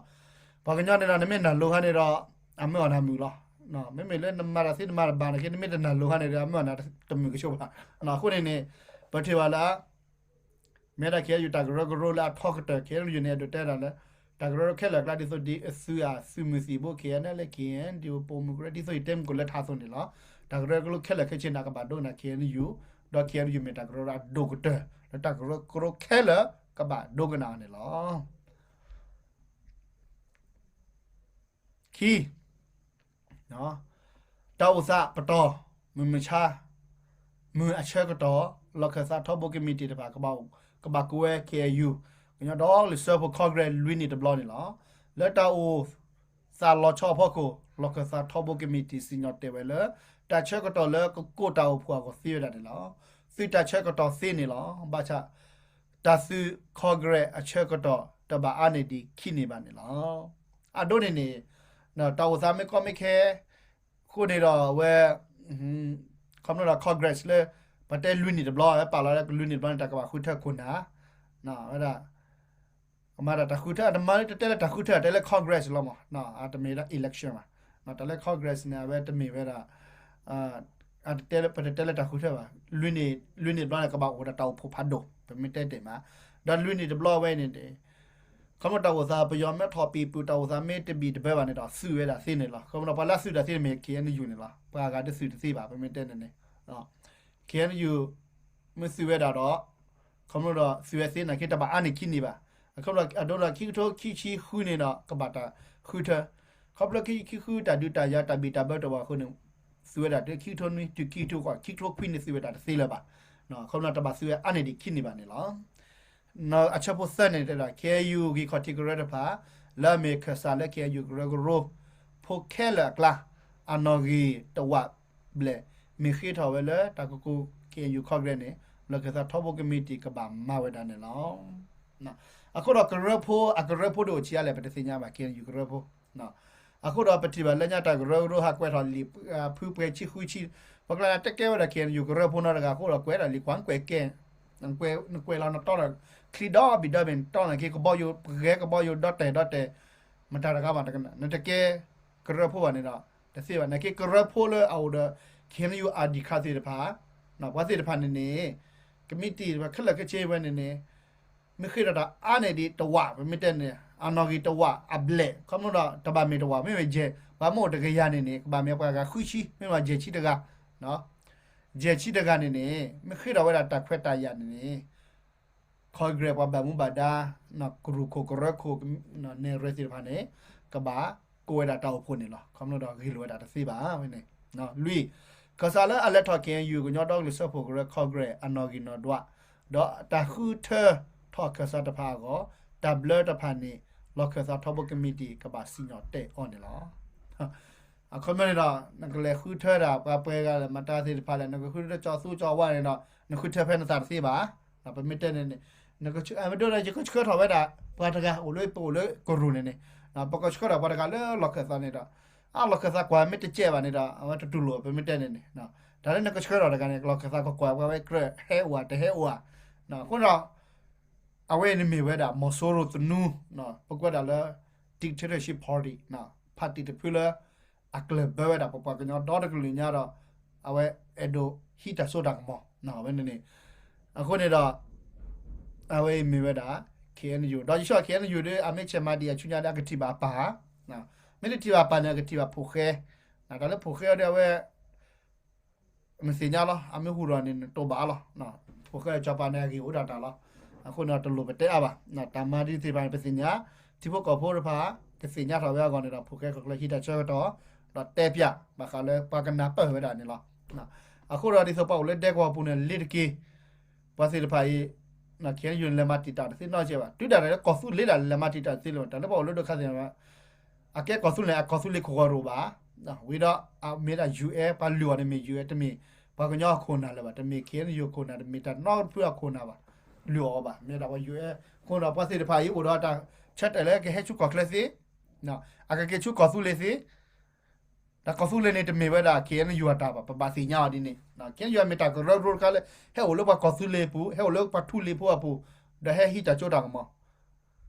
ပှၤကညီန့ၣ်ဒီး နမ့ၢ်နၢ်လိၤခါန့ၣ်ဒီး အမၢအီၣ်နၤမုာ်လီၤ. မ့မ့ၢ်လၢနမၤတၢ်သ့နမၤတဘၣ်န့ၣ်က့ နမ့ၢ်တနၢ်လိၤခါန့ၣ်ဒီး အမၢအီၣ်နၤတမုာ်ကဆိးဘၣ်. အဃိန့ၣ်န့ၣ် ပထံၣ်ဘၣ်လၢ မ့ၢ်ဒၣ် K N U တၢ်ကရၢကရိလၢအထီကတၢၢ် K N U န့ၣ် အဲၣ်ဒိးတဲဒၣ်လၢ တၢ်ကရၢကရိခဲလၢာ်အကျါ ဒ်သိးဒ်အသုးအသုးမုၢ်သံၣ်ဘိ K N L K N ဒ်ပအိၣ်မုၢ်ကရၢ ဒ်သိးယတဲမုၢ်ကလၢထးအသိးန့ၣ်လီၤ. တၢ်ကရၢကရိခဲလၢာ်ခဲဆ့န့ၣ် ကဘၣ်ဒိကနၣ် K N U, ဒီး K N U မ့ၢ်တၢ်ကရၢကရိအဒိၣ်ကတၢၢ် လၢတၢ်ကရၢကရိခဲလၢာ် ကဘၣ်ဒိကနၣ်အီၤန့ၣ်လီၤ. ခံ, တၢ်အိၣ်သးပတီၢ် မုၢ်မဆါ မုၢ်အဆၢကတီၢ် လီၢ်ခၢၣ်သးထီဘိကမံးတံာ်တဖၣ် ကဘၣ်ကဝဲ K N U ကညီဒီကလုာ်စၢဖှိၣ် Congress လွံၢ်နံၣ်တဘျီန့ၣ်လီၤ. လၢတၢ်အိၣ်သးလီၤဆီအဖီခိၣ် လီၢ်ခၢၣ်သးထီဘိကမံးတံာ်စံၣ်ညီၣ်တဲာ်ဝဲလၢ တၢ်ဆၢကတီၢ်လၢကကိးတၢ်အိၣ်ဖှိၣ်အဂီၢ်သ့ဝဲဒၣ်န့ၣ်လီၤ. သုးတၢ်ဆၢကတီၢ်သ့န့ၣ်လီၤ. ဘၣ်ဆၣ် တၢ်သုး Congress အဆၢကတီၢ် တဘၣ်အါန့ၢ်ဒံးခံနံၣ်ဘၣ်န့ၣ်လီၤ. အဒိန့ၣ်န့ၣ် တၢ်အိၣ်သးမ့ၢ်ကီမ့ၢ်ခဲ အဃိန့ၣ်ဒီးအဝဲ ခီဖျိဒီး Congress လၢ ပတဲလွံၢ်နံၣ်တဘျီ ဝဲပာ်လီၤလၢလွံၢ်နံၣ်တဘျီန့ၣ် တၢ်ကဘၣ်ဃုထၢခိၣ်နၢ် ဝဲဒၣ် ကမၤတၢ်တၢ်ဃုထၢ အတမၤလၢတတဲလၢတၢ်ဃုထၢ တဲလၢ Congress လီၤမး, အတမ့ၢ်ဒၣ် election ဘၣ်. တၢ်လၢ Congress န့ၣ် အဝဲတမ့ၢ်ဝဲဒၣ် ပတတဲလၢတၢ်ဃုထၢဘၣ်. လွံၢ်နံၣ်တဘျီန့ၣ် ကဘၣ်အိၣ်ဒီးတၢ်အိၣ်ဖှိၣ်ဖးဒိၣ် ပမ့ၢ်တဲတ့ၢ်မး. ဒီးလွံၢ်နံၣ်တဘျီဝဲန့ၣ် ခီဖျိတၢ်အိၣ်သး ပယီၤမ့ၢ်ထီၣ်ပံာ်ပူၤ တၢ်အိၣ်သးမ့ၢ်တဘံၣ်တဘၢဘၣ်န့ၣ်ဒီး သုးဝဲဒၣ်သ့န့ၣ်လီၤ. ခီဖျိပှၤလၢသုးတၢ်သ့န့ၣ်မ့ၢ် K N U န့ၣ်လီၤ. ပှၤဂၤတသုးတသ့ဘၣ် ပမ့ၢ်တဲန့ၣ်န့ၣ် K N U မ့ၢ်သုးဝဲဒၣ်ဒီး ခီဖျိဒီးသုးဝဲသ့နာ်က့ တဘၣ်အါန့ၢ်ခံနံၣ်ဘၣ်. အခီဖျိအဒိဒီး ခံကထိခံဆံဃုန့ၣ်ဒီး ကဘၣ်တၢ်ဃုထၢ. ခီဖျိခံဆံဃု တၢ်ဒုးတၢ်ယၤ တၢ်ဘံၣ်တၢ်ဘၢတအိၣ်ဘၣ်အဃိန့ၣ် သုးဝဲဒၣ်တုၤခံကထိနွံ တုၤခံကထိဃိး ခံကထိခွံန့ၣ် သုးဝဲဒၣ်တသ့လၢၤဘၣ်. ခီဖျိတဘၣ်သုးဝဲအါန့ၢ်ဒံးခံနံၣ်ဘၣ်န့ၣ်လီၤ. အဆၢဖိသၢန့ၣ်တဲဒၣ် K N U ဂံၢ်ခီၣ်ထံးကရၢတဖၣ် လၢအမ့ၢ်ခၢၣ်စးလၢ K N U ကရၢကရိ ဖိခဲလၢာ်အကျါ အနီၣ်ဂံၢ်တဝာ်ဘျဲၣ် မ့ၢ်ဃ့ထီၣ်ဝဲလၢတၢ်ကကိး K N U Congress န့ၣ် လီၢ်ခၢၣ်သးထီဘိကမံးတံာ်ကဘၣ်မၤဝဲဒၣ်န့ၣ်လီၤ. အဃိဒီးကရၢဖိ အကရၢဖိဒ်အိၣ်ဆံးအါလဲၣ် ပတသ့ၣ်ညါဘၣ် K N U ကရၢဖိ. အဃိဒီးပထံၣ်ဘၣ်လၢညါတၢ်ကရၢကရိဟးကွဲးထီၣ်လံာ်ဖုပှဲၤဆံဃုဆံ, ပကျါန့ၣ်တကဲဝဲဒီး K N U ကရၢဖိနီတဂၤအဃိဒီးကွဲးထီၣ်လံာ်ကွၢ်ကွဲးကဲ, နကွဲးလီၤနတီဒီး ချံဒီဘံၣ်ဒီဘ့ၣ် နတီနာ်က့ကဘီယူၤ ပဂဲၤကဘီယူၤဒီတဲာ်ဒီတဲာ်, မတၤတဂၤဘၣ် နတကဲကရၢဖိဘၣ်န့ၣ်ဒီး တသ့ဘၣ် နာ်က့ကရၢဖိလၢအအိၣ်ဒီး K N U ID card သ့ၣ်တဖၣ်, ပှၤသ့ၣ်တဖၣ်န့ၣ်န့ၣ် ကမံးတံာ်တဖၣ်ခဲလၢာ်ခဲဆ့ဝဲန့ၣ်န့ၣ် မ့ၢ်ဃ့ထီၣ်တၢ်အါန့ၢ်ဒံးတဝာ် ပမ့ၢ်တဲန့ၣ် အနီၣ်ဂံၢ်တဝာ်အဘျဲၣ် ခီဖျိဒီးတဘၣ်မ့ၢ်တဝာ် မ့မ့ၢ်ယဲၢ် ပှၤမ့ၢ်အိၣ်တကယၤန့ၣ်န့ၣ် ကဘၣ်မ့ၢ်ပှၤဂၤဃုဆံ မ့မ့ၢ်ယဲၢ်ဆံတဂၤ, ယဲၢ်ဆံတဂၤန့ၣ်န့ၣ် မ့ၢ်ဃ့ထီၣ်ဝဲဒၣ်တၢ်ခွဲးတၢ်ယာ်န့ၣ်န့ၣ် Congress ပှၤဘၣ်မူဘၣ်ဒါ ကရူၢ်ခိၣ်ကရၢခိၣ် နဲၣ်ရွဲၣ်သ့ၣ်တဖၣ်န့ၣ် ကဘၣ်ကိးဝဲဒၣ်တၢ်အိၣ်ဖှိၣ်န့ၣ်လီၤ. ခီဖျိဒီးဂ့ၢ်လိာ်ဝဲဒၣ်တသ့ဘၣ်ဝဲန့ၣ်. လွံၢ်, ခၢၣ်စးလၢအလဲၤထီၣ် K N U ကညီဒီကလုာ်စၢဖှိၣ်ကရၢ Congress အနီၣ်ဂံၢ်နီၣ်ဒွး ဒီးတၢ်ဃုထၢထီၣ်ခၢၣ်စးတဖၣ်အဂီၢ် တၢ်ဘျၢတဖၣ်န့ၣ် လီၢ်ခၢၣ်သးထီဘိကမံးတံာ်ကဘၣ်စံၣ်ညီၣ်တဲာ်အီၤန့ၣ်လီၤ. အခီပညီန့ၣ်ဒီး နကလဲၤဃုထၢဒၣ်ပှၤပှဲၤဂၤလၢမတၤသ့ၣ်တဖၣ်လဲၣ် နကဃုထၢကၠီသူကၠီဝါန့ၣ်ဒီး နဃုထၢဖဲနသးတသ့ဘၣ်. ပမ့ၢ်တဲန့ၣ်န့ၣ် မ့ၢ်ဒိၣ်ဒီး ယကဆှၢထီၣ်ဝဲဒၣ် ပှၤတဂၤအိၣ်လၢပအိၣ်လၢကရူၢ်န့ၣ်န့ၣ် ပကဆှၢထီၣ်ပှၤတဂၤလၢလီၢ်ခၢၣ်သးန့ၣ်ဒီး အလီၢ်ခၢၣ်သးကွၢ်မ့ၢ်တကဲဘၣ်န့ၣ်ဒီး အဝဲတတူၢ်လိာ် ပမ့ၢ်တဲန့ၣ်န့ၣ် တၢ်လၢနကဆှၢထီၣ်တဂၤန့ၣ် လီၢ်ခၢၣ်သးကကွၢ်ပှၤဝဲကြၢးဟဲအိၣ်ဧါတဟဲအိၣ်ဧါ. အဃိဒီး အဝဲအံၤန့ၣ်မ့ၢ်ဝဲဒၣ် မီၤစိရိၤသနူ ပကွဲးဒၣ်လၢ dictatorship party, party တဖုလၢ အကျၢၢ်ဘၢဝဲဒၣ်ပပှၤကညီဒီတကလုာ်ညါဒီး အဝဲအဲၣ်ဒိးဟံးတၢ်စိတၢ်ကမီၤ ဝဲန့ၣ်န့ၣ်. အဃိန့ၣ်ဒီး အဝဲအံၤမ့ၢ်ဝဲဒၣ် K N U ဒီးယဆိကမိၣ် K N U ဒီး အမ့ၢ်ဆဲးမၤဒံးအဆူညါဒီး အကထံၣ်ဘၣ်အပၢ်ဧါ, မ့ၢ်တထံၣ်ဘၣ်အပၢ်န့ၣ် အကထံၣ်ဘၣ်ဖိၣ်ဃဲ, တၢ်လၢဖိၣ်ဃဲအီၤဒီးအဝဲ နသ့ၣ်ညါလီၤ, အမ့ၢ်ဟူးထီၣ်န့ၣ် နတိၢ်ဘၣ်လီၤ. ဖိၣ်ဃဲစီၤပၤန့ၣ် အဂ့ၢ်အိၣ်ဒၣ်တၢ်လီၤ. အဃိန့ၣ် တလိၣ်ပတဲအါဘၣ်. တၢ်မၤဒ်သ့ၣ်တဖၣ်န့ၣ် ပသ့ၣ်ညါ, ထံဖိကီၢ်ဖိတဖၣ် တသ့ၣ်ညါထီၣ်ဝဲအဂီၢ်န့ၣ်ဒီး ဖိၣ်ဃဲကကျၢၢ်ဟံးတၢ်ဆၢကတီၢ် ဒီးတဲပျး ဘၣ်ဃးလၢပှၤကနၢ်ပၢၢ်ဝဲဒၣ်န့ၣ်လီၤ. အဃိဒီးဒ်သိးပှၤအိၣ်လၢဒဲကဝီၤပူၤန့ၣ် လ့ၤတက့ၢ် ပှၤသ့ၣ်တဖၣ်အံၤ KNU န့ၣ် လဲၤမၤတံာ်တာ်တသ့နီတစဲးဘၣ်. တုၤဒၣ်လဲာ်လၢကီၢ်သူလ့ၤဒၣ်လဲၤမၤတံာ်တာ်တသ့လၢၤဘၣ်. တၢ်လၢပှၤအိၣ်လၢဒုက္ခသည်န့ၣ် အကဲကီၢ်သူလ့ၤ အကီၢ်သူလ့ၤခိၣ်ဂီၤတအိၣ်ဘၣ်. ဝံၤဒီးမ့ၢ်ဒၣ် UN ပှၤလုၢ်အီၤန့ၣ်မ့ၢ် UN တမ့ၢ်ပှၤကညီအခိၣ်နၢ်လၢၤဘၣ်. တမ့ၢ် KNU အခိၣ်နၢ် တမ့ၢ်တၢ်နီတဖုအခိၣ်နၢ်ဘၣ်. လုၢ်အီၤဘၣ်. မ့ၢ်ဒၣ်ပှၤ UN အဃိဒီးပှၤသ့ၣ်တဖၣ်အံၤအိၣ်ဒီးတၢ်ဆၢတဲာ်လၢကဟဲဆူကီၢ်ချၢသ့ အကက့ၤဆူကီၢ်သူလ့ၤသ့, ဒီးကီၢ်သူလ့ၤန့ၣ်တမ့ၢ်ဝဲဒၣ် ခ့ၣ်အဲၣ်ယူၣ် အတၢ်ဘၣ်, ပဘၣ်သ့ၣ်ညါအီၤဒ်န့ၣ်. ခ့ၣ်အဲၣ်ယူၣ် မ့ၢ်တၢ်ကရၢကရိတခါလၢ ဟဲအိၣ်လၢပှၤကီၢ်သူလ့ၤအပူၤ, ဟဲအိၣ်လၢပှၤထူလ့ၤဖိအပူၤ, ဒီးဟဲဟံးတၢ်စိတၢ်ကမီၤ.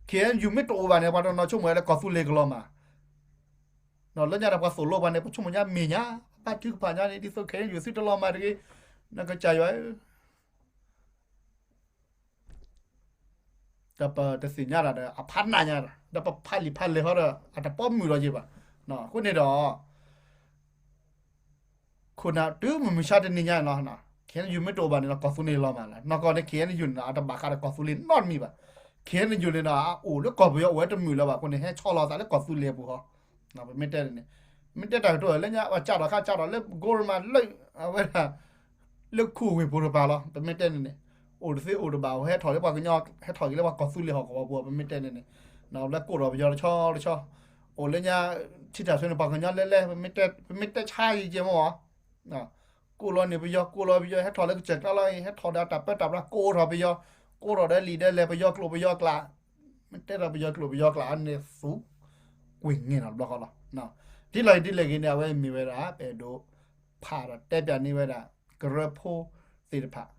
ခ့ၣ်အဲၣ်ယူၣ် မ့ၢ်တအိၣ်ဘၣ်န့ၣ် ပှၤတနီၤဆိကမိၣ်ဝဲလၢကီၢ်သူလ့ၤကလီၤမၢ် လၢညါဒီးပှၤသိၣ်လိပှၤန့ၣ် ပဆိကမိၣ်ညါမ့ၢ်ညါ, ဘၣ်ထုကဖၣ်ညါန့ၣ် ဒ်သိး ခ့ၣ်အဲၣ်ယူၣ် သုတလီၤမၢ်တဂ့ၤ, နကစၢ်ယွၤဧၢ, ဒီးပတသ့ၣ်ညါတၢ်ဒီး အဖးနးညါဒီး ဒီးပဖးလံာ်ဖးလဲၢ်ဟီဒီး အတပီမုာ်လီၤက့ၤဘၣ်. အဃိန့ၣ်ဒီး ခိၣ်နၢ်တုၤမုၢ်မဆါတနံၤညါန့ၣ်လီၤ, ခ့ၣ်အဲၣ်ယူၣ် မ့ၢ်တအိၣ်ဘၣ်န့ၣ်လီၤ ကီၢ်သူလ့ၤလီၤမၢ်လီၤ. နီၢ်ကီၢ်န့ၣ် ခ့ၣ်အဲၣ်ယူၣ် န့ၣ်ဒီး အတဘၣ်ဃးဒီးကီၢ်သူလ့ၤနီတမံၤဘၣ်. ခ့ၣ်အဲၣ်ယူၣ် န့ၣ်ဒီး အအိၣ်လၢကီၢ်ပယီၤအိၣ်ဝဲတမုာ်လၢၤဘၣ်အဃိန့ၣ် ဟဲဆီလီၤသးလၢကီၢ်သူလ့ၤအပူၤဟီ. ပမ့ၢ်တဲန့ၣ်, မ့ၢ်တဲတၢ်ကတိၤလၢညါ ပှၤကးထီၣ်ခါကးထီၣ်လၢ ကီရမး လၢ အဝဲဒၣ် လၢခူဝ့ၢ်ပူၤတပၤလီၤ. ပမ့ၢ်တဲန့ၣ်န့ၣ် အိၣ်တသ့အိၣ်တဘၣ် ဟဲထီၣ်လၢပှၤကညီ ဟဲထီၣ်က့ၤလၢပှၤကီၢ်သူလ့ၤဟီၣ်ကဝီၤပူၤ ပမ့ၢ်တဲန့ၣ်န့ၣ်, လၢကိးထီၣ်ပယီၤတဆီတဆီ, အိၣ်လၢညါ ထံတၢ်ဆွဲန့ၣ် ပှၤကညီလဲလဲ ပမ့ၢ်တဲဆါယံၤကဲမ့ၢ်ဧါ ကိးလီၤန့ၢ်ပယီၤ ကိးလီၤပယီၤ ဟဲထီၣ်လၢကစၢၢ်ကျါလီၤအံၤ ဟဲထီၣ်ဒီးတၢ်ပၢတၢ်ပြး ကိးထီၣ်ပယီၤ ကိးထီၣ်ဒီးလံာ်ဒီးလဲၢ် ပယီၤကျိာ်ပယီၤကျး, မ့ၢ်တဲဒီးပယီၤကျိာ်ပယီၤကျးအန့ၣ်သူ ကွံာ်ငဲၢ်နီၤတဘျီဃီလီၤ. ဒ်လဲၣ်ဒ်လဲၣ်ဂ့ၤန့ၣ် အဝဲမ့ၢ်ဝဲဒၣ် ပအဲၣ်ဒိးဖးဒီးတဲပၠးန့ၢ်ဝဲဒၣ် ကရၢဖိသ့ၣ်တဖၣ်,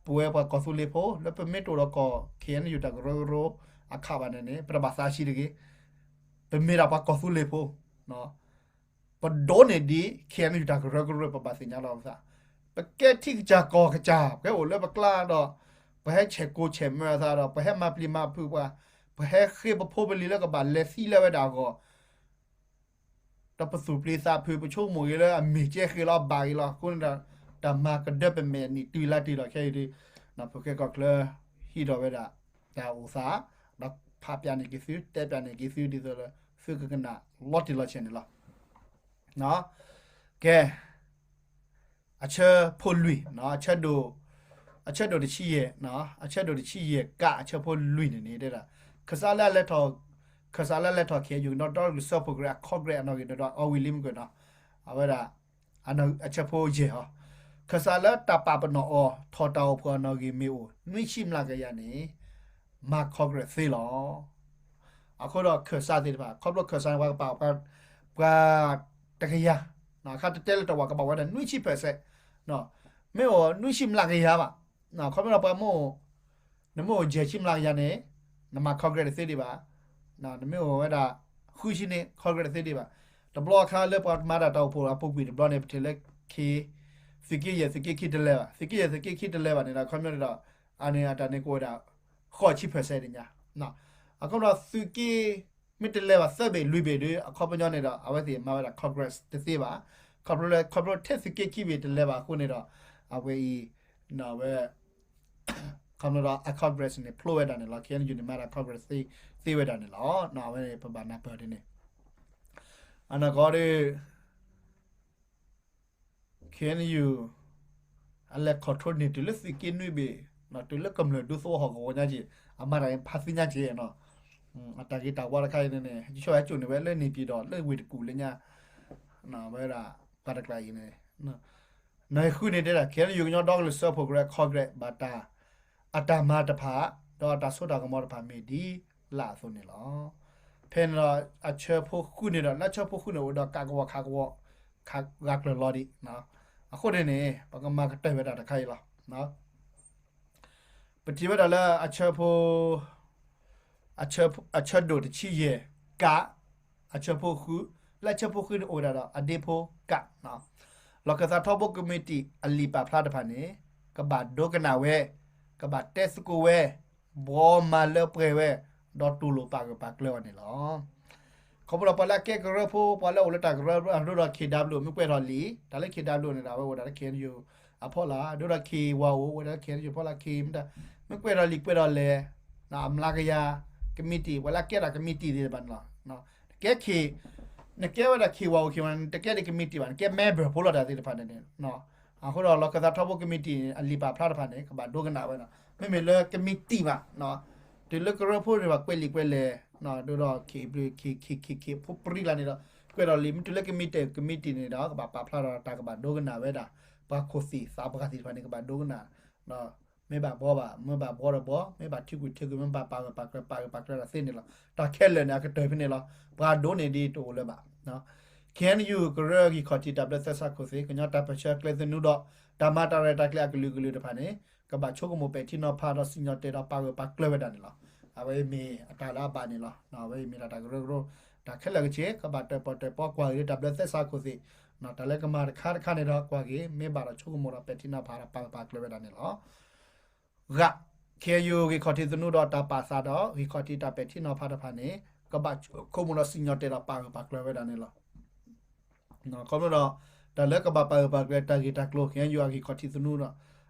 ပဝဲပှၤကီၢ်သူလ့ၤဖိ လၢပမ့ၢ်တအိၣ်ဒီးကီၢ် ခ့ၣ်အဲၣ်ယူၣ် တၢ်ကရၢကရိအခးဘၣ်န့ၣ်န့ၣ် ပတဘၣ်သးဆံးတဂ့ၤ, ပမ့ၢ်ဒၣ်ပှၤကီၢ်သူလ့ၤဖိ ပဒိးန့ၢ်ဒံး ခ့ၣ်အဲၣ်ယူၣ် တၢ်ကရၢကရိ ပဘၣ်သ့ၣ်ညါလီၤပသး, ပကဲထံကစၢ်ကီၢ်ကစၢ် ပကအိၣ်လၢပကျါဒီး ပဟဲဆဲးကိးဆဲးမၢအသးဒီး ပဟဲမၤပျံၤမၤဖုးပှၤ, ပဟဲဃ့ပဖိပလံၤလၢကဘၣ်လဲၤသံလၢဝဲဒၣ်အဂီၢ် ဒီးပသူၣ်ပျံၤသးဖုး ပဆိကမိၣ်ဂ့ၤလၢအမ့ၢ်ကဲဃ့လီၤဘၣ်ဂ့ၤလီၤ အဃိန့ၣ်ဒီး တၢ်မၤကဒၢပမဲာ်နံၣ်တုၤလါတုၤလီၤခဲအံၤဒီး ပကဲကီၢ်ချၢ ဟံးထီၣ်ဝဲဒၣ် တၢ်အိၣ်သး ဒီးဖးပၠးန့ၢ်က့ၤသု တဲပၠးန့ၢ်က့ၤသုဒ်သိးလၢ သုကကနၣ်လီၤတံၢ်လီၤဆဲးန့ၣ်လီၤ. ကဲ အဆၢဖိလွံၢ်, အဆၢဒိၣ်တဆံယဲၢ်, အဆၢဒိၣ်တဆံယဲၢ်ကး အဆၢဖိလွံၢ်န့ၣ်န့ၣ် တဲဒၣ် ခၢၣ်စးလၢအလဲၤထီၣ်, ခၢၣ်စးလၢအလဲၤထီၣ် ခ့ၣ်အဲၣ်ယူၣ် ကညီဒီကလုာ်စၢဖှိၣ်ကရၢ အ Congress အနီၣ်ဂံၢ်ဒီး အီဝံၤလံမ့ၢ်ကွံာ်နီၤ, အဝဲဒၣ် အဆၢဖိယဲၢ်ဟီ, ခၢၣ်စးလၢတၢ်ပာ်ပနီၣ်အီၤ ထီၣ်တၢ်အိၣ်ဖှိၣ်အနီၣ်ဂံၢ်မ့ၢ်အိၣ် နွံဆံမျးကယၤန့ၣ် မၤ Congress သ့လီၤ. အဃိဒီးခၢၣ်စးသ့ၣ်တဖၣ် ခီဖျိခၢၣ်စးန့ၣ် ပှၤကပာ် ပှၤတကယၤ, အခါတတဲလၢတဝာ် ကဘၣ်ဝဲဒၣ်နွံဆံ percent, မ့ၢ်အိၣ်နွံဆံမျးကယၤဘၣ်, ခီဖျိပှၤမ့ၢ် နမ့ၢ်အိၣ်ယဲၢ်ဆံမျးကယၤန့ၣ် နမၤ Congress တသ့ဒံးဘၣ်, နမ့ၢ်အိၣ်ဝဲဒၣ် ဃုဆံန့ၣ် Congress တသ့ဒံးဘၣ်. တဘျီအခါလၢပှၤမၤတၢ်တၢ်အိၣ်ဖှိၣ်အပူၤကွံာ်တဘျီန့ၣ် ပထံၣ်လၢ ခ့ သုးက့ယဲၢ်သုးက့ခံတလဲၤဘၣ်, သုးက့ယဲၢ်သုးက့ခံတလဲၤဘၣ်န့ၣ်ဒီး ခီဖျိန့ၣ်ဒီး အန့ၣ်အတၢ်န့ၣ်ကအိၣ်ဝဲဒၣ် ဃိးဆံ percent ဒံးညါ, အခီဖျိသုးက့ မ့ၢ်တလဲၤဘၣ်သၢဘ့ၣ်လွံၢ်ဘ့ၣ်ဒီး အခီပညီန့ၣ်ဒီး အဝဲသ့ၣ်မၤဝဲဒၣ် Congress တသ့ဘၣ်, ခီဖျိလၢ ခီဖျိထဲသုးက့ခံဘ့ၣ်တလဲၤဘၣ်အဃိန့ၣ်ဒီး အဝဲအံၤ အဝဲ ခီဖျိဒီး အ Congress န့ၣ် ဖျိဝဲဒၣ်န့ၣ်လီၤ. ခ့ၣ်အဲၣ်ယူၣ်န့ၣ် မၤတၢ် Congress သ့ဝဲဒၣ်န့ၣ်လီၤ. အဝဲန့ၣ် ပဘၣ်နၢ်ပၢၢ်ဒ်န့ၣ် အနီၢ်ကီၢ်ဒီး ခ့ၣ်အဲၣ်ယူၣ် အလဲၤ control န့ၣ် တုၤလၢသုးက့နွံဘ့ၣ်, တုၤလၢကမျၢၢ်ဒူသဝီဟီၣ်ကဝီၤညါက့ၤ, အမၤတၢ်ဖးသံညါက့ၤနီၤ, အတၢ်ဂ့ၤတၢ်ဝါတခါအံၤန့ၣ်န့ၣ် ယဆိကမိၣ်ဟဲစိာ်န့ၢ်ဝဲလၢန့ၣ်ပၠံၣ်ဒီး လၢဝ့ၢ်တကူၣ်လၢညါ, ဝဲဒၣ် ပှၤတကျါအံၤန့ၣ် နီၢ်ဃုန့ၣ်တဲဒၣ် ခ့ၣ်အဲၣ်ယူၣ်ကညီဒီကလုာ်စၢဖှိၣ်ကရၢ Congress ဘၣ်တၢ် အတၢ်မၤတဖၣ် ဒီးအတၢ်စိတၢ်ကမီၤတဖၣ်မ့ၢ်ဒ်လာ်အသိးန့ၣ်လီၤ. ဖဲန့ၣ်ဒီးအဆၢဖိဃုန့ၣ်ဒီး လၢဆၢဖိဃုန့ၣ် အိၣ်ဒီးကးကဝီၤခးကဝီၤ ခးဂၤကျၢၤလီၤဒံး, အဃိန့ၣ်န့ၣ် ပကမၤကတၢၢ်ဝဲဒၣ်တခါအံၤလီၤ. ပထံၣ်ဝဲဒၣ်လၢအဆၢဖိ အဆၢဒိၣ်တဆံယဲၢ်ကး အဆၢဖိဃု, လၢအဆၢဖိဃုန့ၣ်အိၣ်ဝဲဒၣ်ဒီးအဒ့ဖိကး, လီၢ်ခၢၣ်သးထီဘိကမံးတံာ်အလံာ်ပာ်ဖျါတဖၣ်န့ၣ် ကဘၣ်ဒိကနၣ်ဝဲ, ကဘၣ်တဲသကိးဝဲ, ဘှီမၤလၢပှဲၤဝဲ, ဒီးတူၢ်လိာ်ပာ်ဂၢၢ်ပာ်ကျၢၤအီၤန့ၣ်လီၤ. ခီဖျိဒီးပှၤလၢအကဲကရၢဖိ ပှၤလၢအအိၣ်လၢတၢ်ကရၢအဒိဒီး ခ့ၣ်ဒၤဘျုး မ့ၢ်ကွဲးထီၣ်လံာ်, တၢ်လၢ ခ့ၣ်ဒၤဘျုး န့ၣ်ဒီး အဝဲအိၣ်ဒၣ်လၢ ခ့ၣ်အဲၣ်ယူၣ် အဖီလာ်, ဒိဒီး ခ့ၣ်ဝါအိၣ် အိၣ်ဒၣ်လၢ ခ့ၣ်အဲၣ်ယူၣ် အဖီလာ်, ခ့ၣ်မတၤ မ့ၢ်ကွဲးထီၣ်လံာ်ကွဲးထီၣ်လဲၢ်, အမျးကယၤ ကမံးတံာ် ပှၤလၢအကဲဒၣ်ကမံးတံာ်သ့ၣ်တဖၣ်န့ၣ်လီၤ. နကဲခ့ၣ်, နကဲဝဲဒၣ် ခ့ၣ်ဝါအိၣ် ခ့ၣ်မတၤ နတကဲဒၣ်ကမံးတံာ်ဘၣ်, နကဲ member ဖိလီၤတၢ်သ့ၣ်တဖၣ်န့ၣ်န့ၣ် အဃိဒီး လီၢ်ခၢၣ်သးထီဘိကမံးတံာ်န့ၣ် အလံာ်ပာ်ဖျါတဖၣ်န့ၣ် ကဘၣ်ဒိကနၣ်ဝဲဒၣ် မ့မ့ၢ်လၢကမံးတံာ်ဘၣ်, တုၤလၢကရၢဖိတဖၣ်ကွဲးလံာ်ကွဲးလဲၢ်, ဒိဒီး ခ့ၣ်ဘျုး ခ့ၣ် ခ့ၣ် ခ့ၣ် ခ့ၣ်ဖိပြံလၢန့ၣ်ဒီး ကွဲးထီၣ်လံာ်, မ့ၢ်တုၤလၢကမံးတံာ် ကမံးတံာ်န့ၣ်ဒီး ကဘၣ်ပာ်ဖျါဒီးတၢ်ကဘၣ်ဒိကနၣ်ဝဲဒၣ် ပှၤခိၣ်သ့ၣ်သးပှၢ်သ့ၣ်တဖၣ်န့ၣ် ကဘၣ်ဒိကနၣ်, ဒီး မ့ၢ်ဘၣ်ဘှီဘၣ်, မ့ၢ်ဘၣ်ဘှီဒီးဘှီ, မ့ၢ်ဘၣ်ထံကွံာ်ထံကွံာ်, မ့ၢ်ဘၣ်ပာ်ဂၢၢ်ပာ်ကျၢၤ ပာ်ဂၢၢ်ပာ်ကျၢၤဒီးသ့န့ၣ်လီၤ. တၢ်ခဲလၢာ်န့ၣ် အကတၢၢ်ဖဲန့ၣ်လီၤ. ပှၤဒိးန့ၢ်ဒ်တအိၣ်လၢၤဘၣ်. ခ့ၣ်အဲၣ်ယူၣ် ကရၢဂံၢ်ခီၣ်ထံးတၢ်ဘျၢသဲစးခိၣ်သ့ၣ် ကညီတၢ်ပၢၢ်ဆၢကျဲသနူဒီး တၢ်မၤတၢ်ရဲၣ်တၢ်ကျဲၤအကလုာ်ကလုာ်တဖၣ်န့ၣ် ကဘၣ်ဆိကမိၣ်ပဲာ်ထံနီၤဖးဒီးစံၣ်ညီၣ်တဲာ်ဒီးပာ်ဂၢၢ်ပာ်ကျၢၤဝဲဒၣ်န့ၣ်လီၤ. အဝဲအံၤမ့ၢ်အတၢ်လၢအဘၣ်န့ၣ်လီၤ. အဝဲအံၤမ့ၢ်ဒၣ်တၢ်ကရၢကရိ တၢ်ခဲလၢာ်ကဆ့ ကဘၣ်တၢၣ်ပီၣ်တၢၣ်ပီကွၢ်က့ၤလၢတၢ်ဘျၢသဲစးခိၣ်သ့ၣ်, တၢ်လၢကမၤတခါတခါန့ၣ်ဒီးကွၢ်က့ၤ မ့ၢ်ဘၣ်ဒီးဆိကမိၣ်ဒီးပဲာ်ထံနီၤဖးဒီးပာ်ဂၢၢ်ပာ်ကျၢၤဝဲဒၣ်န့ၣ်လီၤ. ဂၤ, ခ့ၣ်အဲၣ်ယူၣ် ဂံၢ်ခီၣ်ထံးသနူဒီးတၢ်ပာ်သးဒီး ဂံၢ်ခီၣ်ထံးတၢ်ပဲာ်ထံနီၤဖးတဖၣ်န့ၣ် ကဘၣ်ဆိကမိၣ်ဒီးစံၣ်ညီၣ်တဲာ်ဒီးပာ်ဂၢၢ်ပာ်ကျၢၤဝဲဒၣ်န့ၣ်လီၤ. ခီဖျိဒီး တၢ်လၢကဘၣ်ပာ်ဂၢၢ်ပာ်ကျၢၤတၢ်ဂ့ၢ်တၢ်ကျိၤ ခ့ၣ်အဲၣ်ယူၣ် အဂံၢ်ခီၣ်ထံးသနူဒီး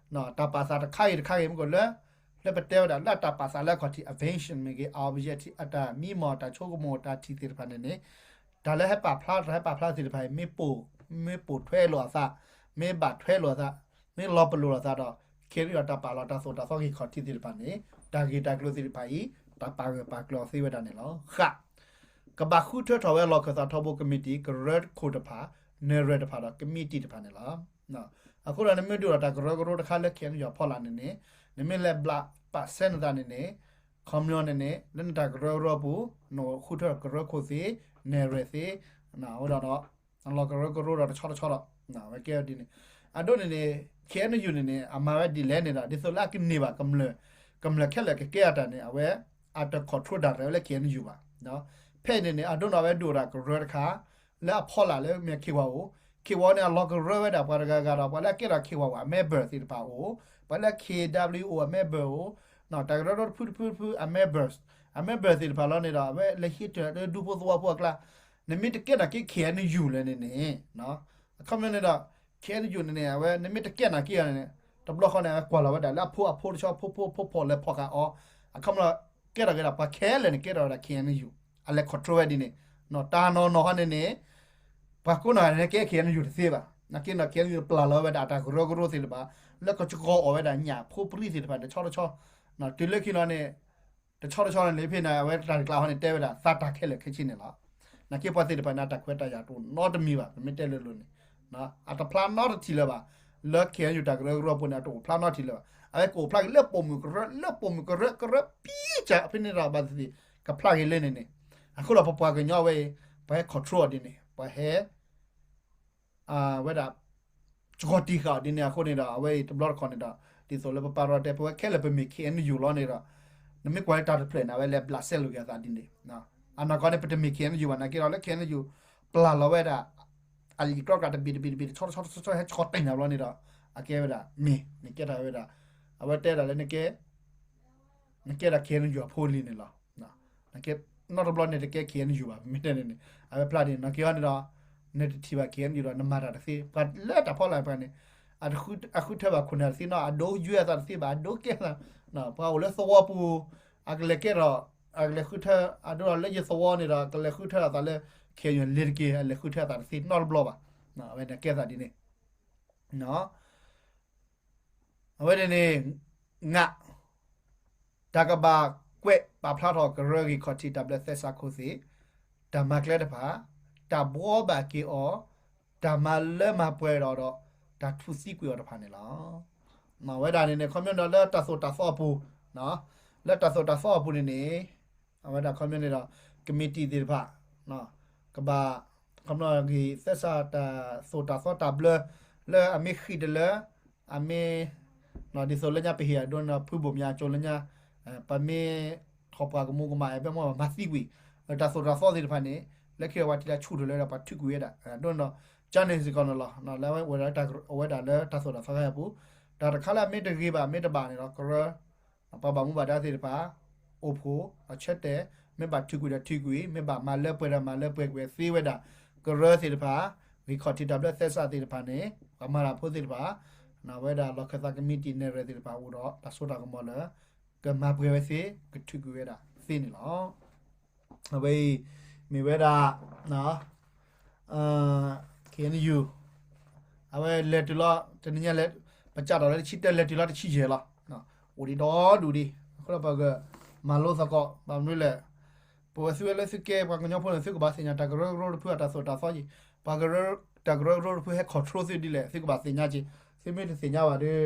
တၢ်ပာ်သးတခါဂ့ၤတခါဂ့ၤမ့ၢ်ကီးလၢ လၢပတဲဝဲဒၣ်လၢတၢ်ပာ်သးလၢအခီၣ်ထံး အ vision မ့ၢ်ဂ့ၤ အ objective အတၢ်မံမီၢ် တၢ်ဆိကမိၣ်တၢ်ထံၣ်သ့ၣ်တဖၣ်န့ၣ်န့ၣ် တၢ်လၢဟဲပာ်ဖျါ တၢ်ဟဲပာ်ဖျါသ့ၣ်တဖၣ်အံၤ မ့ၢ်ပိာ်ထွဲလိာ်အသး, မ့ၢ်ဘၣ်ထွဲလိာ်အသး, မ့ၢ်လီၤပလိာ်လိာ်သးဒီး ခ့ၣ်အဲၣ်ယူၣ် တၢ်ပာ်လီၤတၢ်သိၣ်တၢ်သီဂံၢ်ခီၣ်ထံးသ့ၣ်တဖၣ်န့ၣ် တၢ်ဂ့ၢ်တၢ်ကျိၤသ့ၣ်တဖၣ်အံၤ တၢ်ပာ်ဂၢၢ်ပာ်ကျၢၤအီၤသ့ဝဲဒၣ်န့ၣ်လီၤ. ဃး, ကဘၣ်ဃုထၢထီၣ်ဝဲလီၢ်ခၢၣ်သးထီဘိကမံးတံာ် ကရၢခိၣ်တဖၣ် နဲၣ်ရွဲၣ်တဖၣ်ဒီးကမံးတံာ်တဖၣ်န့ၣ်လီၤ. အဃိဒီးနမ့ၢ်ဒုးဒီးတၢ်ကရၢကရိတခါလၢ ခ့ၣ်အဲၣ်ယူၣ် အဖီလာ်န့ၣ်န့ၣ် နမ့ၢ်လဲၤဘျးပာ်စဲနသးန့ၣ်န့ၣ် ခီပညီန့ၣ်န့ၣ် လၢနတၢ်ကရၢကရိပူၤ နအိၣ်ဃုထၢကရၢခိၣ်သ့ၣ် နဲၣ်ရွဲၣ်သ့ၣ် အဝဲဒၣ်ဒီး လီၢ်ကရၢကရိဒီးတဆီတဆီဒီး အဝဲကဲဝဲဒ်န့ၣ် အဒိန့ၣ်န့ၣ် ခ့ၣ်အဲၣ်ယူၣ် န့ၣ်န့ၣ် အမၤဝဲဒ်လဲၣ်န့ၣ်ဒီး ဒ်သိးလၢအကန့ၢ်ဘၣ် ကမျၢၢ်ခဲလၢာ်ကကဲအတၢ်န့ၣ် အဝဲအတ control ဒၣ်ရဲၣ်ဝဲလၢ ခ့ၣ်အဲၣ်ယူၣ် ဘၣ်. ဖဲအံၤန့ၣ်န့ၣ် အဒိန့ၣ် အဝဲဒုးအိၣ်ဒီးကရၢတခါ လၢအဖီလာ်လၢမ့ၢ် ခ့ၣ်ဝါ အိၣ်, ခ့ၣ်ဝါ န့ၣ် အလီၤကရၢဝဲဒၣ်ပှၤတဂၤဂၤဒီး ပှၤလၢအကဲထီၣ် ခ့ၣ်ဝါ ဝဲ အ member သ့ၣ်တဖၣ်အိၣ်, ပှၤလၢ ခ့ၣ်ဒဘလျူ အိၣ် အ member အိၣ်, တၢ်ကရၢကရိတဖုတဖုတဖု အ members, အ member သ့ၣ်တဖၣ်လီၤန့ၣ်ဒီး အဝဲလဲၤဟံးထၢၣ်လၢဒူဖိသဝီဖိအကျါ နမ့ၢ်တကဲထီၣ်က့ၤ ခ့ၣ်အဲၣ်ယူၣ် လဲၣ်န့ၣ်န့ၣ် အခီပညီန့ၣ်ဒီး ခ့ၣ်အဲၣ်ယူၣ် န့ၣ်န့ၣ် အဝဲ နမ့ၢ်တကဲထီၣ်က့ၤအီၤန့ၣ် တဘျီဃီန့ၣ် အဝဲကွၢ်လီၤဝဲဒၣ်လၢအဖိအဖိတဆီ ဖိဖိဖိဖီၣ်လဲၤဖီၣ်ဃာ်အီၤ, အခီပညီ ကဲထီၣ်က့ၤဒၣ်ပှၤခဲလၢာ်န့ၣ် ကဲထီၣ်ဝဲဒၣ် ခ့ၣ်အဲၣ်ယူၣ်, အလဲၤ control ဝဲဒ်န့ၣ်, တၢ်နီၢ်နီၢ်ဟီန့ၣ်န့ၣ် ပှၤကိးနီၢ်ဂၤဒဲးန့ၣ်ကဲ ခ့ၣ်အဲၣ်ယူၣ် တသ့ဘၣ်. နာ်က့ဒီး ခ့ၣ်အဲၣ်ယူၣ် ပျၢ်လီၤဝဲဒၣ်အတၢ်ကရၢကရိသ့ၣ်တဖၣ် လၢကဆှီအီၣ်ဝဲဒၣ်ညၣ်ဖိပြံသ့ၣ်တဖၣ်န့ၣ် တဆီတဆီ, တုၤလၢခံလီၤန့ၣ် တဆီတဆီန့ၣ် လၢဖဲန့ၣ် အဝဲတၢ်တကျးဟီန့ၣ် တဲဝဲဒၣ်သးတၢ်ခဲလၢာ်ခဲဆ့န့ၣ်လီၤ. နာ်က့ပှၤသ့ၣ်တဖၣ်န့ၣ် အတၢ်ခွဲးတၢ်ယာ်တအိၣ်နီတမံၤဘၣ် ပမ့ၢ်တဲလိၤလိၤန့ၣ် အတဖျါနီတထံၣ်လၢၤဘၣ်. လၢ ခ့ၣ်အဲၣ်ယူၣ် တၢ်ကရၢကရိအပူၤန့ၣ် အတအိၣ်ဖျါနီတထံၣ်လၢၤဘၣ်. အဝဲကအိၣ်ဖျါက့ၤလၢပိာ်မုၣ်ကရၢ လၢပိာ်မုၣ်ကရၢ ကရၢပံကၢ်ဖဲန့ၣ်ဒီး ဘၣ်သ့ၣ်သ့ၣ် ကဖျါက့ၤလၢန့ၣ်န့ၣ်, အဃိဒီးပပှၤကညီဝဲအံၤ ပှၤဟဲ control အီၤဒ်န့ၣ် ပှၤဟဲ ဝဲဒၣ် ကီၤတံၢ်ဃာ်အီၤဒ်န့ၣ်အဃိန့ၣ်ဒီး အဝဲအံၤတဘျီတခီၣ်န့ၣ်ဒီး ဒ်သိးလၢပပၢ်ရီတဲ ပဝဲခဲလၢာ်ပမ့ၢ် ခ့ၣ်အဲၣ်ယူၣ် လီၤန့ၣ်ဒီး နမ့ၢ်ကွၢ်လၢတၢ်တဖျၢၣ်န့ၣ် အဝဲလဲၤဘျးစဲလိာ်က့ၤအသးဒ်န့ၣ်, အနီၢ်ကီၢ်န့ၣ် ပတမ့ၢ် ခ့ၣ်အဲၣ်ယူၣ် ဘၣ်. နာ်က့ဒီးလၢ ခ့ၣ်အဲၣ်ယူၣ် ပျၢ်လီၤဝဲဒၣ် အလံာ်ကြီကြးတဘ့ၣ်တဘ့ၣ်တဘ့ၣ် တဆီတဆီတဆီတဆီ ဟဲဆှီတဲာ်ညါဘျီန့ၣ်ဒီး အကဲဝဲဒၣ်မ့ၢ် နကဲထီၣ်ဝဲဒၣ် အဝဲတဲဒၣ်လၢနကဲ နကဲဒၣ် ခ့ၣ်အဲၣ်ယူၣ် အဖိလံၤန့ၣ်လီၤ. နီတဘျီန့ၣ်တကဲ ခ့ၣ်အဲၣ်ယူၣ် ဘၣ် မ့ၢ်တဲန့ၣ်န့ၣ် အဝဲဖျါဒ်န့ၣ် နာ်က့ဟီန့ၣ်ဒီး နတထံၣ်ဘၣ် ခ့ၣ်အဲၣ်ယူၣ် ဒီး နမၤတၢ်တသ့ ပှၤလၢတၢ်ဖီလာ်ပှၤန့ၣ် အဃုထၢဘၣ်ခိၣ်နၢ်တသ့နီၤ အဒိယွဲအသးတသ့ဘၣ် အဒိကဲသး ပှၤအိၣ်လၢသဝီပူၤ အကလဲၤကဲထီၣ် အကလဲၤဃုထၢ အဒိဒီးလၢယသဝီန့ၣ်ဒီး ကလဲၤဃုထၢအသးလၢ ခ့ၣ်အဲၣ်ယူၣ် လ့ၤတက့ၢ် အလဲၤဃုထၢအသးတသ့နီတဘျီဘၣ်. အဝဲန့ၣ်ကဲသးဒ်န့ၣ် အဝဲန့ၣ်န့ၣ် ငါ တၢ်ကဘၣ်ကွဲးပာ်ဖျါထီၣ်ကရၢဂ့ၢ်ခီၣ်ထံးတၢ်ဘျၢသဲစးခိၣ်သ့ၣ် တၢ်မၤကျဲတဖၣ် တၢ်ဘှီဘၣ်က့ၤအီၤ တၢ်မၤလၢမၤပှဲၤဒီးဒီး တၢ်ထူၣ်သံကွံာ်အီၤတဖၣ်န့ၣ်လီၤ. အဝဲဒၣ်န့ၣ်န့ၣ် ခီပညီဒီးလၢတၢ်သိၣ်တၢ်သီအပူၤ လၢတၢ်သိၣ်တၢ်သီအပူၤန့ၣ်န့ၣ် အဝဲဒၣ်ခီပညီန့ၣ်ဒီး ကမံးတံာ်သ့ၣ်တဖၣ် ကဘၣ် ခီပညီဂ့ၢ်သဲစးတၢ်သိၣ်တၢ်သီတၢ်ဘျၢ လၢအမ့ၢ်ဃံၣ်တလၢ အမ့ၢ် ဒ်သိးလၢညါပဟ့ၣ်အဒိန့ၣ်ဒီး ဖုဘိၣ်မၠးကၠိလၢညါ ပမ့ၢ်ထီၣ်ပှၢ်ကမူကမၣ် အဲၣ်ဘဲမီၢ်ဘၣ်မၤသံကွံာ် တၢ်သိၣ်တၢ်သီသ့ၣ်တဖၣ်န့ၣ် လၢခံပှၤထံၣ်လၢဆူၣ်ထီၣ်လၢဒီးပှၤထုးကွံာ်ဝဲဒၣ် အဒိန့ၣ်ဒီး ကန့ၣ်စ့ၢ်ကီးန့ၣ်လီၤ လၢအဝဲဒၣ်လၢတၢ်သိၣ်တၢ်သီခါအပူၤ တၢ်တခါလၢအမ့ၢ်တဂ့ၤဘၣ်မ့ၢ်တဘၣ်န့ၣ်ဒီး ကရၢ ပှၤဘၣ်မူဘၣ်ဒါသ့ၣ်တဖၣ် အိၣ်ဖှိၣ်အဆၢတဲာ် မ့ၢ်ဘၣ်ထုးကွံာ်ဒီးထုးကွံာ် မ့ၢ်ဘၣ်မၤလၢပှဲၤဒီးမၤလၢပှဲၤကွံာ်သ့ဝဲဒၣ် ကရၢသ့ၣ်တဖၣ် ဂ့ၢ်ခီၣ်ထံးတၢ်ဘျၢသဲစးသ့ၣ်တဖၣ်န့ၣ် ပှၤမၤတၢ်ဖိသ့ၣ်တဖၣ် အဝဲဒၣ်လီၢ်ခၢၣ်သးကမံးတံာ်နဲၣ်ရွဲၣ်သ့ၣ်တဖၣ်အိၣ်ဒီး တၢ်စိတၢ်ကမီၤလၢ ကမၤပှဲၤဝဲသ့ ကထုးကွံာ်ဝဲဒၣ်သ့န့ၣ်လီၤ. အဝဲအံၤ မ့ၢ်ဝဲဒၣ် ခ့ၣ်အဲၣ်ယူၣ် အဝဲလဲၤတုၤလီၤ တနံၤညါလဲၤ ပစးထီၣ်လၢတဆံတၢ လဲၤတုၤလီၤတဆံယဲၢ်လီၤ. အိၣ်ဒံးဒီဒူၣ်ဒံး အဃိဒီးပကမၤလိသကိး ဘၣ်မနုၤလဲၣ် ပဝဲသုဝဲလၢသုကဲပှၤကညီဖိန့ၣ် သုကဘၣ်သ့ၣ်ညါတၢ်ကရၢကရိတဖုအတၢ်သိၣ်တၢ်သီက့ၤ ပှၤကရၢ တၢ်ကရၢကရိတဖုဟဲ control သုဒ်လဲၣ် သုကဘၣ်သ့ၣ်ညါက့ၤ သုမ့ၢ်တသ့ၣ်ညါဘၣ်ဒီး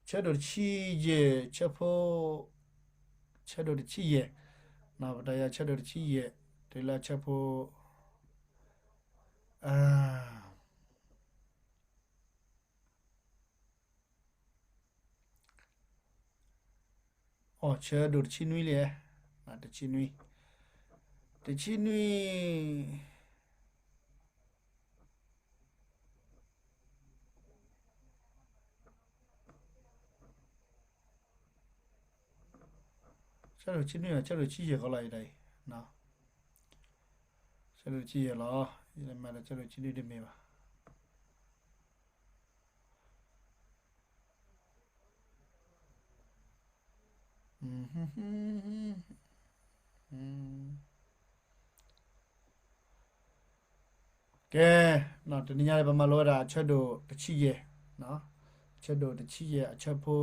ဆၢဒိၣ်တဆံယဲၢ် ဆၢဖိ, ဆၢဒိၣ်တဆံယဲၢ်, ပတၢ်ယၤဆၢဒိၣ်တဆံယဲၢ် တုၤလၢဆၢဖိ အိၣ် ဆၢဒိၣ်တဆံနွံလံ, တဆံနွံ, တဆံနွံ, ဆၢဒိၣ်တဆံနွံ ဆၢဒိၣ်တဆံယဲၢ်ဃီလီၤ ယဒၣ်အံၤ, ဆၢဒိၣ်တဆံယဲၢ်လီၤ, ယမၤဒီးဆၢဒိၣ်တဆံနွံတမ့ၢ်ဘၣ်. ကဲ, တနံၤညါန့ၣ် ပမၤလိဝဲဒၣ်အဆၢဒိၣ်တဆံယဲၢ်, အဆၢဒိၣ်တဆံယဲၢ် အဆၢဖိ,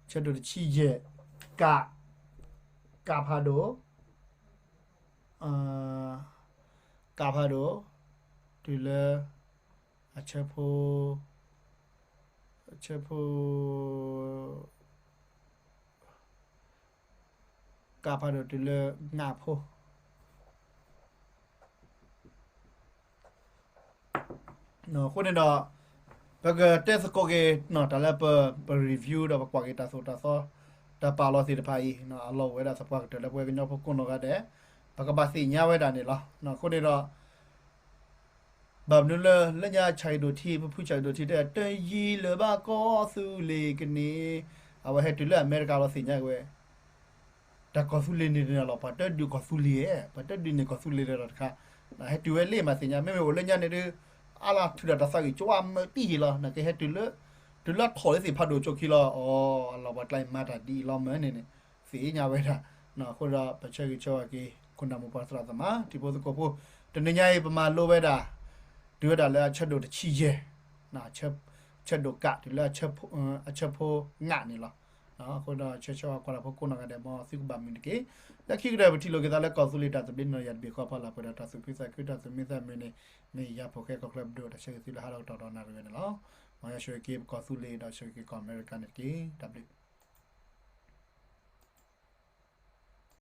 အဆၢဒိၣ်တဆံယဲၢ်, က, ကဖးဒိၣ်, ကဖးဒိၣ်, တုၤလၢ အဆၢဖိ, အဆၢဖိ ကဖးဒိၣ်တုၤလၢ ငဖိ. အဃိန့ၣ်ဒီး ပကတဲသကိးက့ၤ တၢ်လၢပ ပ review ဒီးပကွၢ်က့ၤတၢ်သိၣ်တၢ်သီ တၢ်ပာ်လီၤသ့ၣ်တဖၣ်အံၤ အလီၢ်အိၣ်ဝဲဒၣ်သပှၢ်ကတၢၢ်လၢပဝဲကညီဖိကိးနီၢ်ဂၤဒဲး ပကဘၣ်သ့ၣ်ညါဝဲဒၣ်န့ၣ်လီၤ. အဃိန့ၣ်ဒီး ဘၣ်မနုၤလၢ လၢညါဆၣ်ဂ့ၢ်ဒိၣ်ထံ ပဖုဆၣ်ဂ့ၢ်ဒိၣ်ထံတဲ တယံာ်လၢၤဘၣ်ကီၢ်သူလ့ၤကန့ၢ်, အဝဲဟဲတုၤလၢအမဲရကၤလီၤသ့ၣ်ညါက့ၤဝဲ တၢ်ကီၢ်သူလ့ၤန့ၣ်န့ၣ်လီၤ ပှၤတဒုးကီၢ်သူလ့ၤဧါ, ပှၤတဒုးန့ၢ်ကီၢ်သူလ့ၤလၢၤဒီးတခါ, ဟဲတုၤဝဲလံမးသ့ၣ်ညါ မ့မ့ၢ်အိၣ်လၢညါန့ၣ်ဒုး အါလီၤထုးဒီးတၢ်သးဂ့ၢ်ကၠိအမုာ်တံၢ်ယံာ်လီၤ, နာ်က့ဟဲတုၤလၢ တုၤလၢထီၣ်လၢသ့ၣ်ဖးဒိၣ်ကၠိခံလီၤ, အီ အလီၢ်ပှၤကျါအံၤမၤတၢ်ဒ်အံၤလီၤမၢ်န့ၣ်န့ၣ် သ့ၣ်ညါဝဲဒၣ်, အဃိဒီး ပဆၢဂ့ၤဆၢဝါက့ၤ ခိၣ်နၢ်မိၢ်ပၢ်သရၣ်သမါ တံၤဖိသကိးဖိ, တနံၤညါအံၤ ပမၤလိဝဲဒၣ် တုၤဝဲဒၣ်လၢအဆၢဒိၣ်တဆံယဲၢ်, ဆၢဒိၣ်က တုၤလၢ အဆၢဖိငန့ၣ်လီၤ. အဃိဒီးဆၢဂ့ၤဆၢဝါကွၢ်လၢ်ဖိကိးနီၢ်ဂၤဒဲး မ်သုကဘၣ်မုာ်တက့ၢ်. လၢခံကတၢၢ် ပထံၣ်လိာ်က့ၤသးလၢကီၢ်သူလ့ၤတၢ်သဘျ့န့ၣ်ဒီး ယၤတဘ့ၣ်ဃီဖီလာ်ပှဲၤဒီးတၢ်သူၣ်ဖှံသးခု တၢ်သူၣ်မံသးမုာ်န့ၣ် မ့ၢ်ယၤဖိၣ်ဃဲကီၢ်ချၢပဒိၣ် တၢ်ဆၢဂ့ၤသုလၢဟါလီၤကတီၢ်ဒီးနၣ်ရံၣ်ဝဲန့ၣ်လီၤ. မ်ယွၤဆိၣ်ဂ့ၤက့ၤပကီၢ်သူလ့ၤ ဒီးဆိၣ်ဂ့ၤက့ၤကီၢ်အမဲရကၤန့ၣ်တက့ၢ်. တၢ်ဘျုး